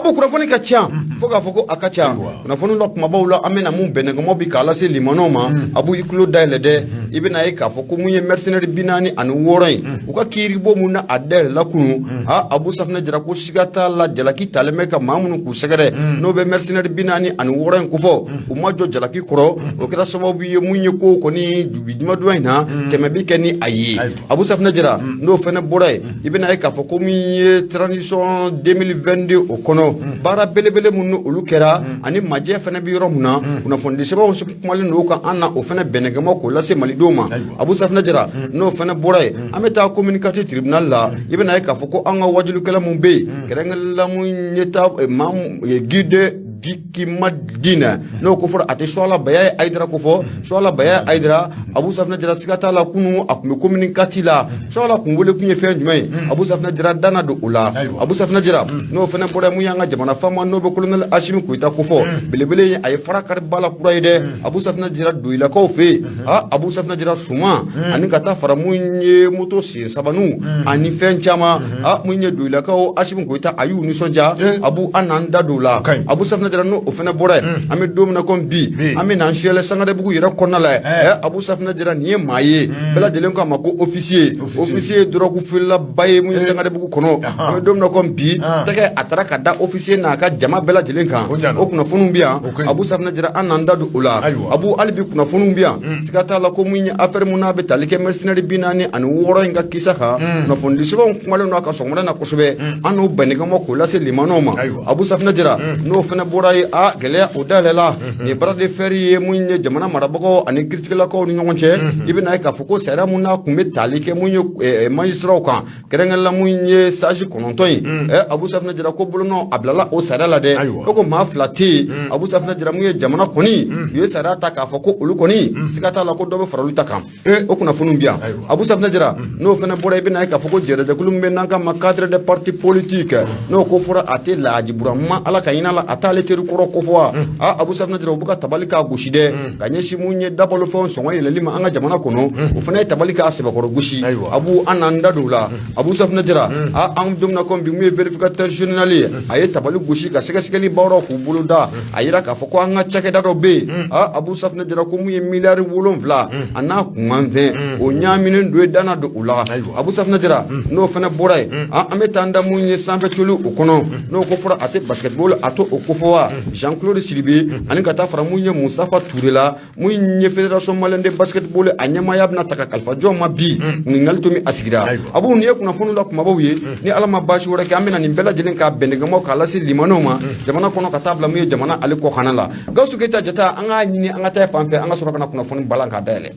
Abu, kunnafoni ka ca fo k'a fɔ ko a ka ca. Kunnafoni la kumabaw la, an bɛna mun bɛnɛkɔmɔ bi k'a lase limanaw ma. Abu, i tulo dayɛlɛ dɛ. I bɛna ye k'a fɔ ko mun ye mercenaire 46 ye, u ka kiiribon mun na a dayɛlɛla kunun. A Abu Safinɛ Jara ko siga t'a la, jalaki talen bɛ ka maa minnu k'u sɛgɛrɛ, n'o bɛ mercenaire 46 in kofɔ, u ma jɔ jalaki kɔrɔ. O kɛra sababu ye mun ye ko kɔni bi jumadon in na, tɛmɛ bi kɛ ni a ye. Abu Safinɛ Jara, n'o fɛnɛ bɔra yen, i bɛna ye k'a fɔ ko min ye transition 2022 o kɔnɔ, baara belebele minnu olu kɛra ani majɛ fɛnɛ bɛ yɔrɔ min na, kunnafonidi sɛbɛnw kumalen don kan, an na o fɛnɛ bɛnɛkɛma k'o lase malidenw ma. Abu Safinɛ Jara, n'o fɛnɛ bɔra yen, an bɛ taa commune 4 tribunal la. I bɛna ye k'a fɔ ko an ka wajulikɛla mun bɛ yen, kɛrɛnkɛrɛnla mun ye taa maa guide dikima diinɛ, n'o ko fɔra a tɛ Suwala Baya Ayidara ko fɔ, Suwala Baya Ayidara. Abu Safinɛ Jara, siga t'a la, kunun a tun bɛ commune 4 la. Suwala kun wele kun ye fɛn jumɛn ye? Abu Safinɛ Jara danna don o la. Abu Safinɛ Jara, n'o fɛnɛ bɔra, mun y'an ka jamana faama, n'o bɛ colonel Asimi Goyita ko fɔ, belebele ye, a ye fara kari ba la kura ye dɛ. Abu Safinɛ Jara, Doyilakaw fɛ yen, a Abu Safinɛ Jara, suman ani ka taa fara mun ye moto sen sabaninw ani fɛn caman, a mun ye Doyilakaw, Asimi Goyita a y'u nisɔndiya. Abu, an n'an da don o la. Abu Safinɛ Jara, n'o fɛnɛ bɔra yen, an bɛ don min na komi bi, an bɛ n'an fiyɛlɛ Sangarebugu yɛrɛ kɔnɔna la. Ɛ Abu Safinɛ Jara, nin ye maa ye bɛɛ lajɛlen k'a ma ko officier, officier ye dɔrɔgu feerelaba ye mun ye Sangarebugu kɔnɔ. An bɛ don min na komi bi, tɛgɛ a taara ka da officier n'a ka jama bɛɛ lajɛlen kan. O kunnafoniw bɛ yan. Abu Safinɛ Jara, an n'an da don o la. Abu, hali bi kunnafoniw bɛ yan. Siga t'a la ko mun ye affaire mun n'a bɛ tali kɛ mercenaire 46 in ka kisa kan, kunnafonidi sɛbɛnw kumalen don a kan sɔgɔmada na kosɛbɛ. An n'o bɛnnikamɔ k'o lase limanaw ma. Abu Safinɛ Jara, n'o fɛnɛ bɔra ye, a gɛlɛya o dayɛlɛla nin ye bras de fer ye mun ye jamana marabagaw ani kiritigɛlakaw ni ɲɔgɔn cɛ. I bɛna ye k'a fɔ ko sariya mun n'a kun bɛ tali kɛ mun ye magistraw kan, kɛrɛnkɛrɛnla mun ye sage 9 ye. Ɛ Abu Safinɛ Jara, ko bolonɔ a bilala o sariya la dɛ. O ko maa fila tɛ yen. Abu Safinɛ Jara, mun ye jamana kɔni u ye sariya ta k'a fɔ ko olu kɔni, siga t'a la ko dɔ bɛ fara olu ta kan. O kunnafoniw bɛ yan. Abu Safinɛ Jara, n'o fɛnɛ bɔra, i bɛna ye k'a fɔ ko jɛrɛjɛkulu min bɛ n'an k'a ma cadre de parti politique, n'o ko fɔra a tɛ Lahaji Burama, Ala ka hinɛ la, a t'ale teri kɔrɔ ko fɔ wa. A Abu Safinɛ Jara, u bɛ ka tabali k'a gosi dɛ, ka ɲɛsin mun ye dabalofɛnw sɔngɔ yɛlɛli ma an ka jamana kɔnɔ. O fana ye tabali k'a sɛbɛkɔrɔ gosi. Abu, an n'an da don o la. Abu Safinɛ Jara, a an don min na komi bi, mun ye vérificateur général ye, a ye tabali gosi ka sɛgɛsɛgɛli baaraw k'u bolo da. A yira k'a fɔ ko an ka cakɛda dɔ bɛ yen. A Abu Safinɛ Jara, ko mun ye miliyari 7 a n'a kunkanfɛn, o ɲaaminen don ye, danna don o la. Abu Safinɛ Jara, n'o fana bɔra yen, an bɛ taa an da mun ye sanfɛ coli o kɔnɔ, n'o ko fɔra a tɛ basketball, a to o kofɔ wa Jean Claude Sidibe ani ka taa fara mun ye Mustafa Ture la, mun ye Fédération malienne de basketball a ɲɛmaaya bɛna ta ka kalifa jɔn ma bi, ɲininkali to min a sigira. Abu, nin ye kunnafoniw la kumabaw ye. Ni Ala ma baasi wɛrɛ kɛ, an bɛna nin bɛɛ lajɛlen k'a bɛnɛgɛmaw k'a lase limanaw ma jamana kɔnɔ ka taa bila mun ye jamana ale kɔkanna la. Gawusu Keyita Jata, an k'a ɲini an ka taa fan fɛ, an ka sɔrɔ ka na kunnafoni balan k'a dayɛlɛ.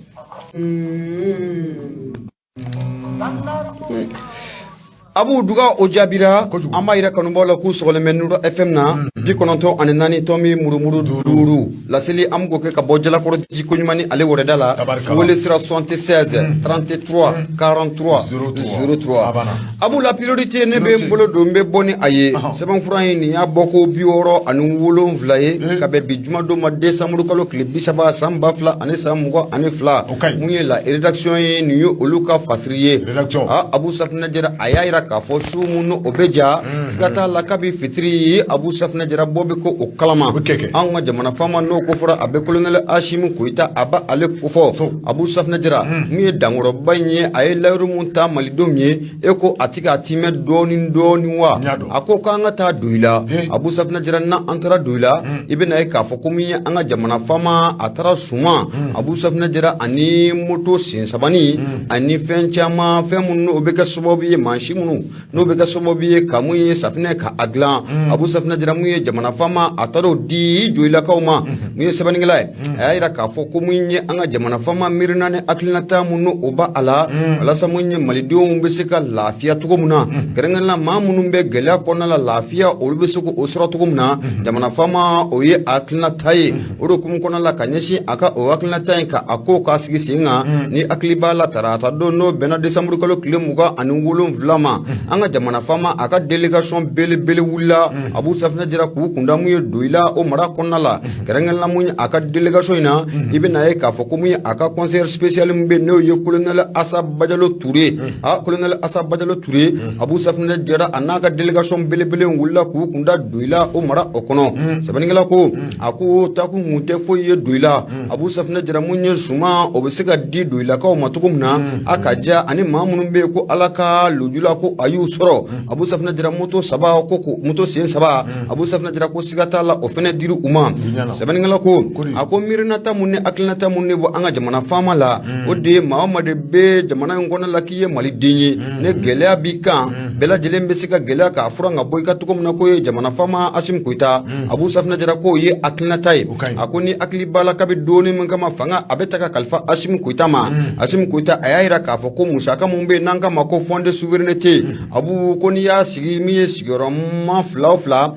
Abu Duga, o jaabira. An b'a yira kanubaw la k'u sɔgɔlen bɛ Nuru FM na, 94 tɔmi murumuru 5. Laseli an b'o kɛ ka bɔ Jalakɔrɔ jiko ɲuman ni ale wɛrɛda la. Wele sira 76 33 43 03. Abu, la priorité, ne bɛ n bolo don, n bɛ bɔ ni a ye. Sɛbɛnfura in, nin y'a bɔ ko 67 ye ka bɛn bi jumadon ma, décembre kalo tile 30 san 2022. Mun ye la rédaction ye, nin ye olu ka fasiri ye. Abu Safinɛ Jara, a y'a yira k'a fɔ su mun o bɛ ja, siga t'a la, kabi fitiri ye, Abu Safinɛ Jara, bɔ bɛ ko o kalama. Anw ka jamana faama, n'o ko fɔra a bɛ colonel Asimi Goyita, a b'a ale kofɔ. Abu Safinɛ Jara, mun ye dankɔrɔba in ye, a ye layiru mun ta malidenw ye, e ko a ti k'a timɛ dɔɔni dɔɔni wa. A ko k'an ka taa Doyila. Abu Safinɛ Jara, n'an taara Doyila, i bɛna ye k'a fɔ ko min ye an ka jamana faama, a taara suman, Abu Safinɛ Jara, ani moto sen sabani ani fɛn caman, fɛn minnu o bɛ kɛ sababu ye mansin minnu n'o bɛ kɛ sababu ye ka mun ye safinɛ ka a dilan. Abu Safinɛ Jara, mun ye jamana faama, a taara o di Joyilakaw ma. Mun ye sɛbɛnnikɛla ye, a y'a yira k'a fɔ ko mun ye an ka jamana faama miirina ni hakilinata mun o b'a a la walasa mun ye malidenw bɛ se ka lafiya cogo min na, kɛrɛnkɛrɛnnenya maa minnu bɛ gɛlɛya kɔnɔna la, lafiya olu bɛ se k'o sɔrɔ cogo min na. Jamana faama, o ye hakilinata ye. O de hukumu kɔnɔna la, ka ɲɛsin a ka o hakilinata in ka a ko k'a sigi sen kan, ni hakili b'a la, tarata don n'o bɛnna décembre kalo tile 27 ma. An ka jamana faama a ka délégation belebele wulila, Abu Safinɛ Jara, k'u kunda mun ye Doyila o mara kɔnɔna la. Kɛrɛnkɛrɛnla mun ye a ka délégation in na, i bɛna ye k'a fɔ ko mun ye a ka conseiller spécial min bɛ, n'o ye colonel Asa Bajalo Ture. A colonel Asa Bajalo Ture, Abu Safinɛ Jara, a n'a ka délégation belebele wulila k'u kunda Doyila o mara o kɔnɔ. Sɛbɛnnikɛla ko a ko taakun kun tɛ foyi ye Doyila, Abu Safinɛ Jara, mun ye suman o bɛ se ka di Doyilakaw ma cogo min na a ka diya, ani maa minnu bɛ yen ko Ala ka lujula ko a y'u sɔrɔ. Abu Safinɛ Jara, moto saba ko moto sen saba, Abu Safinɛ Jara ko siga t'a la, o fana dira u ma. Sɛbɛnnikɛla ko a ko miirinata mun ni hakilinata mun de bɔ an ka jamana faama la, o de ye maa o maa de bɛ jamana in kɔnɔ la k'i ye maliden ye, ni gɛlɛya b'i kan, bɛɛ lajɛlen bɛ se ka gɛlɛya k'a furan ka bɔ i ka cogo min na, k'o ye jamana faama Asimi Goyita. Abu Safinɛ Jara k'o ye hakilinata ye. A ko ni hakili b'a la, kabi donni min kama fanga a bɛ ta ka kalifa Asimi Goyita ma, Asimi Goyita a y'a jira k'a fɔ ko musaka mun bɛ yen n'an k'a ma ko fonds de souveraineté, Abu, ko n'i y'a sigi min ye sigiyɔrɔma fila o fila,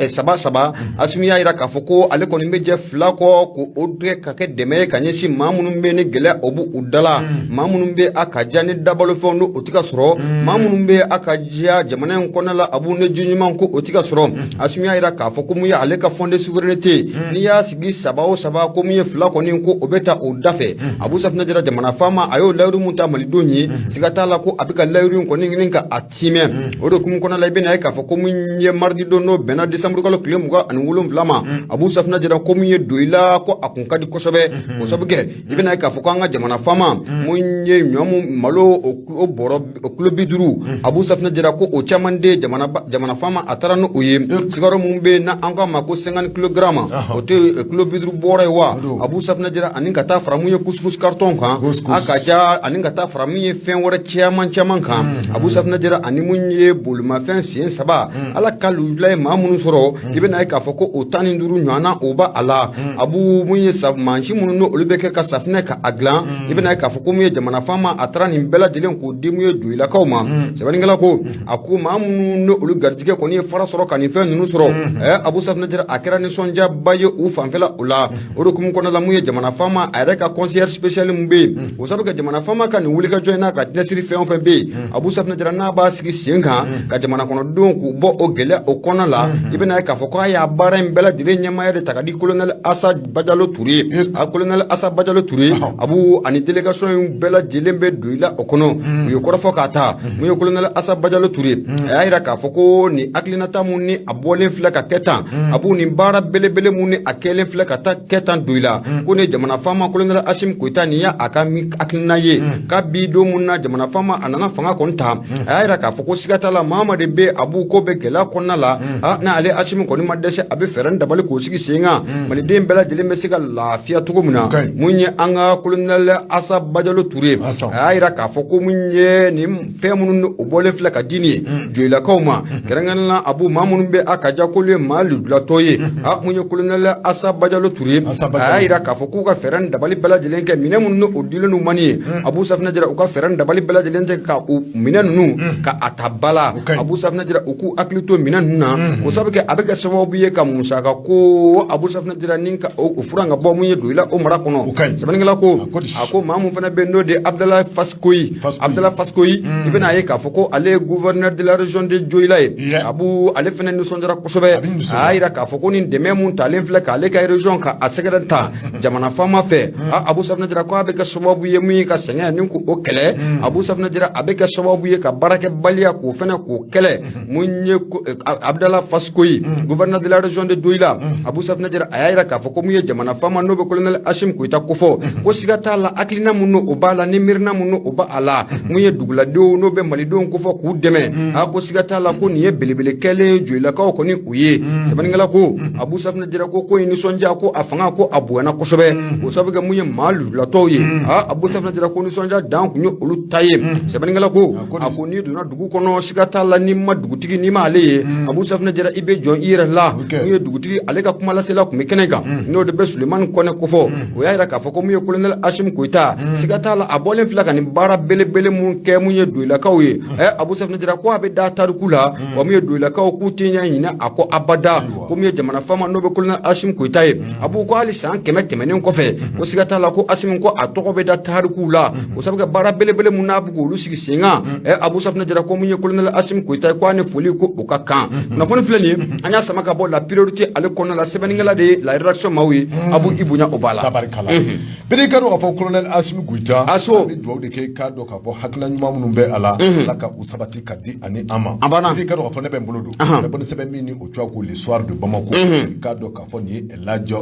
saba saba, Asimi y'a jira k'a fɔ ko ale kɔni bɛ jɛ fila kɔ k'o kɛ ka kɛ dɛmɛ ye ka ɲɛsin maa minnu bɛ ni gɛlɛya o b'u da la, maa minnu bɛ a ka diya ni dabalofɛnw n'o o tɛ ka sɔrɔ, maa minnu bɛ a ka diya jamana in kɔnɔna la, Abu, ni ji ɲuman ko o tɛ ka sɔrɔ. Asimi y'a jira k'a fɔ ko mun ye ale ka fonds de souveraineté, n'i y'a sigi saba o saba, ko mun ye fila kɔni ko o bɛ ta o da fɛ. Abu Safinɛ Jara, jamana faama, a y'o layiru mun ta malidenw ye, siga t'a la ko a bɛ ka layiru in kɔni ɲini ka a timɛ. O de hukumu kɔnɔna la, i bɛna ye k'a fɔ ko mun ye mardi don, n'o bɛnna décembre kalo tile 27 ma, Abu Safinɛ Jara ko mun ye Doyila ko a kun ka di kosɛbɛ. O sabu kɛ, i bɛna ye k'a fɔ ko an ka jamana faama mun ye ɲɔ mun malo o bɔrɔ o kilo 50, Abu Safinɛ Jara ko o caman de jamana faama a taara n'o ye. Sukaro mun bɛ yen n'an k'a ma ko 50 kilogaramu, o tɛ kilo 50 bɔrɔ ye wa? Abu Safinɛ Jara, ani ka taa fara mun ye couscous carton kan a ka ja, ani ka taa fara mun ye fɛn wɛrɛ caman caman kan, Abu Safinɛ Jara, ani mun ye bolimafɛn sen saba, Ala ka lujula ye maa minnu sɔrɔ, i bɛna ye k'a fɔ ko o 15 ɲɔgɔnna o b'a a la. Abu, mun ye mansin minnu n'olu bɛ kɛ ka safinɛ ka a dilan, i bɛna ye k'a fɔ ko mun ye jamana faama a taara nin bɛɛ lajɛlen k'o di mun ye Doyilakaw ma. Sɛbɛnnikɛla ko a ko maa minnu n'olu garijɛgɛ kɔni ye fara sɔrɔ ka nin fɛn ninnu sɔrɔ, Abu Safinɛ Jara, a kɛra nisɔndiyaba ye u fanfɛla o la. O de hukumu kɔnɔna la, mun ye jamana faama a yɛrɛ ka conseiller spécial mun bɛ yen, o sabu kɛ jamana faama ka nin wulikajɔ in n'a ka cɛsiri fɛn o fɛn bɛ yen, Abu Safinɛ Jara, n'a b'a sigi sen kan ka jamana kɔnɔdenw k'u bɔ o gɛlɛya o kɔnɔna la, i bɛna ye k'a fɔ k'a y'a baara in bɛɛ lajɛlen ɲɛmaaya de ta ka di colonel Asa Bajalo Ture. A colonel Asa Bajalo Ture, Abu, ani délégation in bɛɛ lajɛlen bɛ Doyila o kɔnɔ, u ye kɔrɔfɔ k'a ta. Mun ye colonel Asa Bajalo Ture, a y'a jira k'a fɔ ko nin hakilinata mun ni a bɔlen filɛ ka kɛ tan, Abu, nin baara belebele mun ni a kɛlen filɛ ka taa kɛ tan Doyila, ko ni jamana faama colonel Asimi Goyita nin y'a ka hakilina ye. Kabi don mun na jamana faama a nana fanga kɔni ta, a y'a jira k'a fɔ ko siga t'a la, maa ma de bɛ, Abu, ko bɛ gɛlɛya kɔnɔna la, n'ale Asimi kɔni ma dɛsɛ, a bɛ fɛɛrɛ ni dabali k'o sigi sen kan, maliden bɛɛ lajɛlen bɛ se ka lafiya cogo min na. Mun ye an ka colonel Asa Bajalo Ture, a y'a jira k'a fɔ ko mun ye nin fɛn minnu o bɔlen filɛ ka di nin ye Joyilakaw ma, kɛrɛnkɛrɛnnenya la, Abu, maa minnu bɛ a ka ja k'olu ye maa lujuratɔ ye. A mun ye colonel Asa Bajalo Ture, a y'a jira k'a fɔ k'u ka fɛɛrɛ ni dabali bɛɛ lajɛlen kɛ minɛn minnu o dilen n'u ma nin ye, Abu Safinɛ Jara, u ka fɛɛrɛ ni dabali bɛɛ lajɛlen kɛ ka u minɛn ninnu ka a ta ba la. Abu Safinɛ Jara, u k'u hakili to minɛn ninnu na, o sabu kɛ a bɛ kɛ sababu ye ka musaka ko, Abu Safinɛ Jara, ni ka o furan ka bɔ mun ye Doyila o mara kɔnɔ. Sɛbɛnnikɛla ko a ko maa mun fana bɛ yen n'o de ye Abudalayi Fasikoyi, Abudalayi Fasikoyi, i bɛna ye k'a fɔ ko ale ye gouverneur de la région de Joyila ye. Abu, ale fana nisɔndiyara kosɛbɛ. A y'a jira k'a fɔ ko nin dɛmɛ mun talen filɛ k'ale ka région ka a sɛgɛrɛ ta jamana faama fɛ, Abu Safinɛ Jara, ko a bɛ kɛ sababu ye mun ye ka sɛgɛn ni k'o kɛlɛ. Abu Safinɛ Jara, a bɛ kɛ sababu ye ka baarakɛbaliya k'o fana k'o kɛlɛ. Mun ye Abudala Fasikoyi, gouverneur de la région de Doyila, Abu Safinɛ Jara, a y'a jira k'a fɔ ko mun ye jamana faama n'o bɛ colonel Asimi Goyita kofɔ, ko siga t'a la, hakilina mun n'o b'a la ni miirina mun n'o b'a la, mun ye duguladenw n'o bɛ malidenw kofɔ k'u dɛmɛ, a ko siga t'a la ko nin ye belebele kɛlen ye Joyilakaw kɔni u ye. Sɛbɛnnikɛla ko Abu Safinɛ Jara ko in nisɔndiya ko a fanga ko a bonyana kosɛbɛ, o sabu kɛ mun ye maa lujuratɔw ye. Abu Safinɛ Jara ko nisɔndiya dan kun ye olu ta ye. Sɛbɛnnikɛla ko a ko n'i donna dugu kɔnɔ, siga t'a la, n'i ma dugutigi, n'i ma ale ye, Abu Safinɛ Jara, i bɛ jɔn i yɛrɛ la. Mun ye dugutigi ale ka kumalasela tun bɛ kɛnɛ kan, n'o de bɛ Sulemani Kɔnɛ kofɔ, o y'a jira k'a fɔ ko mun ye colonel Asimi Goyita, siga t'a la, a bɔlen filɛ ka nin baara belebele mun kɛ mun ye Doyilakaw ye, Abu Safinɛ Jara, ko a bɛ da tariku la wa. Mun ye Doyilakaw k'u tɛ ɲɛ ɲinɛ a kɔ abada, ko mun ye jamana faama n'o bɛ colonel Asimi Goyita ye, Abu, ko hali san 100 tɛmɛnen kɔfɛ, ko siga t'a la ko Asimi ko a tɔgɔ bɛ da tariku la, o sabu kɛ baara belebele mun n'a bɛ k'olu sigi sen kan. Abu safunɛ jara ko mun ye colonel Asimi Goyita ye ko a ni foli ko o ka kan. Kunnafoni filɛ nin ye, an y'a sama ka bɔ La Priorité ale kɔnɔna la, sɛbɛnnikɛla de ye la rédaction maaw ye. Abu, i bonya o b'a la. Tabarikala. Bɛɛ k'a dɔn k'a fɔ colonel Asimi Goyita, Aso. An bɛ dugawu de kɛ, i k'a dɔn k'a fɔ hakilina ɲuman minnu bɛ a la, Ala ka u sabati ka di ani an ma. A banna. I k'a dɔn k'a fɔ ne bɛ n bolo don, n bɛ bɔ ni sɛbɛn min ni o tɔgɔ ko Le Soir de Bamako, i k'a dɔn k'a fɔ nin ye Elhadj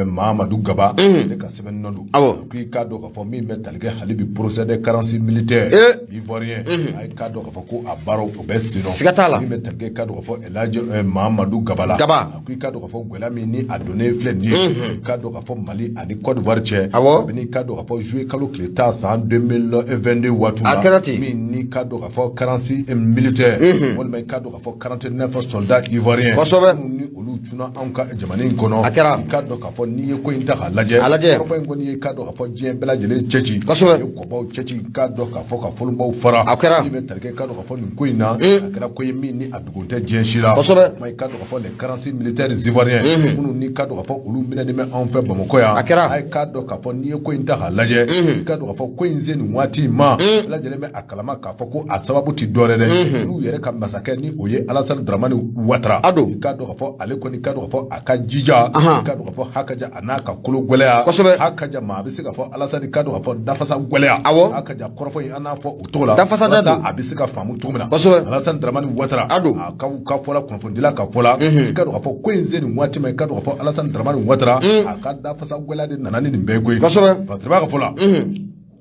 Mahamadu Gaba ne ka sɛbɛn nɔ don. Ko i k'a dɔn k'a fɔ min bɛ tali kɛ hali bi procès des 46 militaires ivoiriens, a ye k'a dɔn k'a fɔ ko a baaraw o bɛ sen nɔ. Siga t'a la. Min bɛ tali kɛ, i k'a dɔn k'a fɔ Elhadj Mahamadu Gaba la. Gaba. A ko i k'a dɔn k'a fɔ gɛlɛya min ni a donnen filɛ nin ye, i k'a dɔn k'a fɔ Mali ani Côte d'Ivoire cɛ. Kabini i k'a dɔn k'a fɔ juillet kalo tile 10 san 2022 waati la. A kɛra ten. Min ni k'a dɔn k'a fɔ 46 militaires, walima i k'a dɔn k'a fɔ 49 soldats ivoiriens. Minnu ni olu cunna anw ka jamana in kɔnɔ. A kɛra. I k'a dɔn k'a fɔ n'i ye ko in ta k'a lajɛ. A lajɛ. Kɔrɔfɔ in kɔni ye, i k'a dɔn k'a fɔ diɲɛ bɛɛ lajɛlen cɛ ci. A ye kɔbaw cɛ ci, i k'a dɔn k'a fɔ ka folonbaw fara. A kɛra. Min bɛ tali kɛ, i k'a dɔn k'a fɔ nin ko in na, a kɛra ko ye min ni a dogo tɛ diɲɛ si la. Kuma i k'a dɔn k'a fɔ les 46 militaires ivoiriens, minnu ni k'a dɔn k'a fɔ olu minɛnen bɛ anw fɛ Bamakɔ yan. A kɛra. A ye k'a dɔn k'a fɔ n'i ye ko in ta k'a lajɛ, i k'a dɔn k'a fɔ ko in se nin waati in ma, bɛɛ lajɛlen bɛ a kalama k'a fɔ ko a sababu tɛ dɔwɛrɛ dɛ, olu yɛrɛ ka masakɛ ni o ye Alassane Dramane Ouattara. A don. I k'a dɔn k'a fɔ ale kɔni, k'a dɔn k'a fɔ a ka jija, i k'a dɔn k'a fɔ hakaja a n'a ka kolo gɛlɛya. Hakaja maa bɛ se k'a fɔ Alassane, k'a dɔn k'a fɔ dafasa gɛlɛya. Hakaja kɔrɔfɔ in an n'a fɔ o cogo la. Dafasa da don. A bɛ se ka faamu cogo min na. Alassane Dramane Ouattara. A don. A ka fɔla kunnafonidila ka fɔ la, i k'a dɔn k'a fɔ ko in se nin waati ma, i k'a dɔn k'a fɔ Alassane Dramane Ouattara a ka dafasa gɛlɛya de nana ni nin bɛɛ ye koyi. Patiriba ka fɔ la,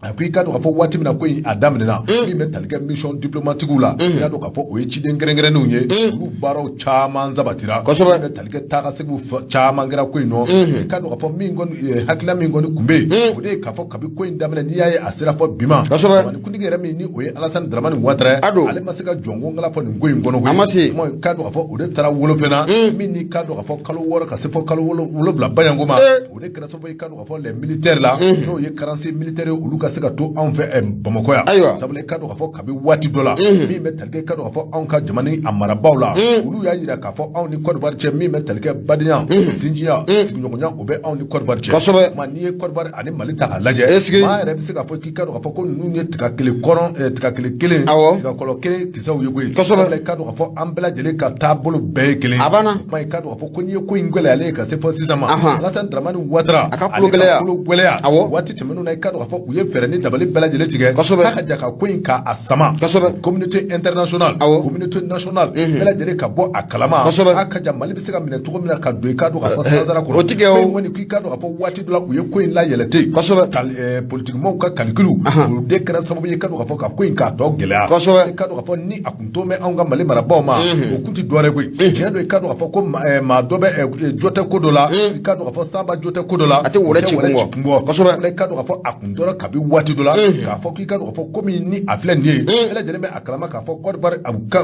a ko i k'a dɔn k'a fɔ waati min na ko in a daminɛna, min bɛ tali kɛ mission diplomatique la, i k'a dɔn k'a fɔ o ye ciden kɛrɛnkɛrɛnnenw ye, olu baaraw caman sabatira. Min bɛ tali kɛ taakaseginw caman kɛra ko in nɔ, i k'a dɔn k'a fɔ min kɔni hakilina min kɔni tun bɛ yen, o de ye k'a fɔ kabi ko in daminɛ, n'i y'a ye a sera fɔ bi ma, jamanakuntigi yɛrɛ min ni o ye Alassane Dramane Ouattara ye, A don. ale ma se ka jɔnko kala fɔ nin ko in kɔnɔ koyi. A ma se. Kuma i k'a dɔn k'a fɔ o de taara wolofɛn min ni k'a dɔn k'a fɔ kalo 6 ka se fɔ kalo 7 bayanko ma, o de kɛra sababu ye, i k'a dɔn k'a fɔ les militaires la, n'o ye 46 militaires ye, olu ka se ka to anw fɛ Bamakɔ yan. Sabula i k'a dɔn k'a fɔ kabi waati dɔ la, min bɛ tali kɛ, i k'a dɔn k'a fɔ anw ka jamana a marabaaw la, olu y'a jira k'a fɔ anw ni Côte d'Ivoire cɛ, min bɛ tali kɛ badenya, sinjiya, sigiɲɔgɔnya, o bɛ anw ni Côte d'Ivoire cɛ. Ma n'i ye Côte d'Ivoire ani Mali ta k'a lajɛ, maa yɛrɛ bɛ se k'a fɔ k'i k'a dɔn k'a fɔ ko ninnu ye tiga kelen kɔrɔn, tiga kelen kelen, tiga kɔlɔ kelen kisɛw ye koyi. Sabula i k'a dɔn k'a fɔ an bɛɛ lajɛlen ka taabolo bɛɛ ye kelen. A banna. Kuma i k'a dɔn k'a fɔ ko n'i ye ko in gɛlɛyalen ye ka se fɔ sisan ma, Alassane Dramane Ouattara A ka kulo gɛlɛya. ale ka kulo gɛlɛya. Waati tɛmɛnenw na, i k'a dɔn k'a fɔ u ye fɛɛrɛ ni dabali bɛɛ lajɛlen tigɛ k'a ka ja ka ko in k'a sama. Communauté internationale, communauté nationale, bɛɛ lajɛlen ka bɔ a kalama. A ka ja Mali bɛ se ka minɛ cogo min na ka don, i k'a dɔn k'a fɔ sansara kɔnɔ. O ti kɛ o. Ko in kɔni, k'i k'a dɔn k'a fɔ waati dɔ la u ye ko in layɛlɛ ten. Politikimaaw ka calcul, o de kɛra sababu ye, i k'a dɔn k'a fɔ ka ko in k'a tɔ gɛlɛya. I k'a dɔn k'a fɔ ni a kun to mɛn anw ka Mali marabaaw ma, o kun ti dɔwɛrɛ koyi. Tiɲɛ don, i k'a dɔn k'a fɔ ko maa dɔ bɛ jɔ tɛ ko dɔ la, i k'a dɔn k'a fɔ sanba jɔ tɛ ko dɔ la. A tɛ wɛrɛ ci kun bɔ. Sabula i k'a dɔn k'a fɔ a kun dɔra kabi waati dɔ la k'a fɔ k'i k'a dɔn k'a fɔ komi ni a filɛ nin ye, bɛɛ lajɛlen bɛ a kalama k'a fɔ Côte d'Ivoire,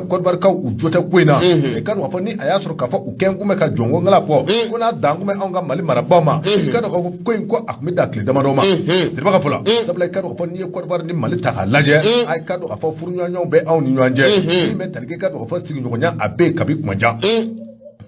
Côte d'Ivoire kaw u jo tɛ ko in na. I k'a dɔn k'a fɔ ni a y'a sɔrɔ k'a fɔ u kɛn kun bɛ ka jɔnko ŋala fɔ ko n'a dan kun bɛ anw ka Mali marabaaw ma, i k'a dɔn k'a fɔ ko in ko a kun bɛ dan tile damadɔ ma. Siriba ka fɔ la, sabula i k'a dɔn k'a fɔ n'i ye Côte d'Ivoire ni Mali ta k'a lajɛ, a k'a dɔn k'a fɔ furuɲɔgɔnyaw bɛ anw ni ɲɔgɔn cɛ, min bɛ tali kɛ, i k'a dɔn k'a fɔ sigiɲɔgɔnya a bɛ yen kabi kuma jan.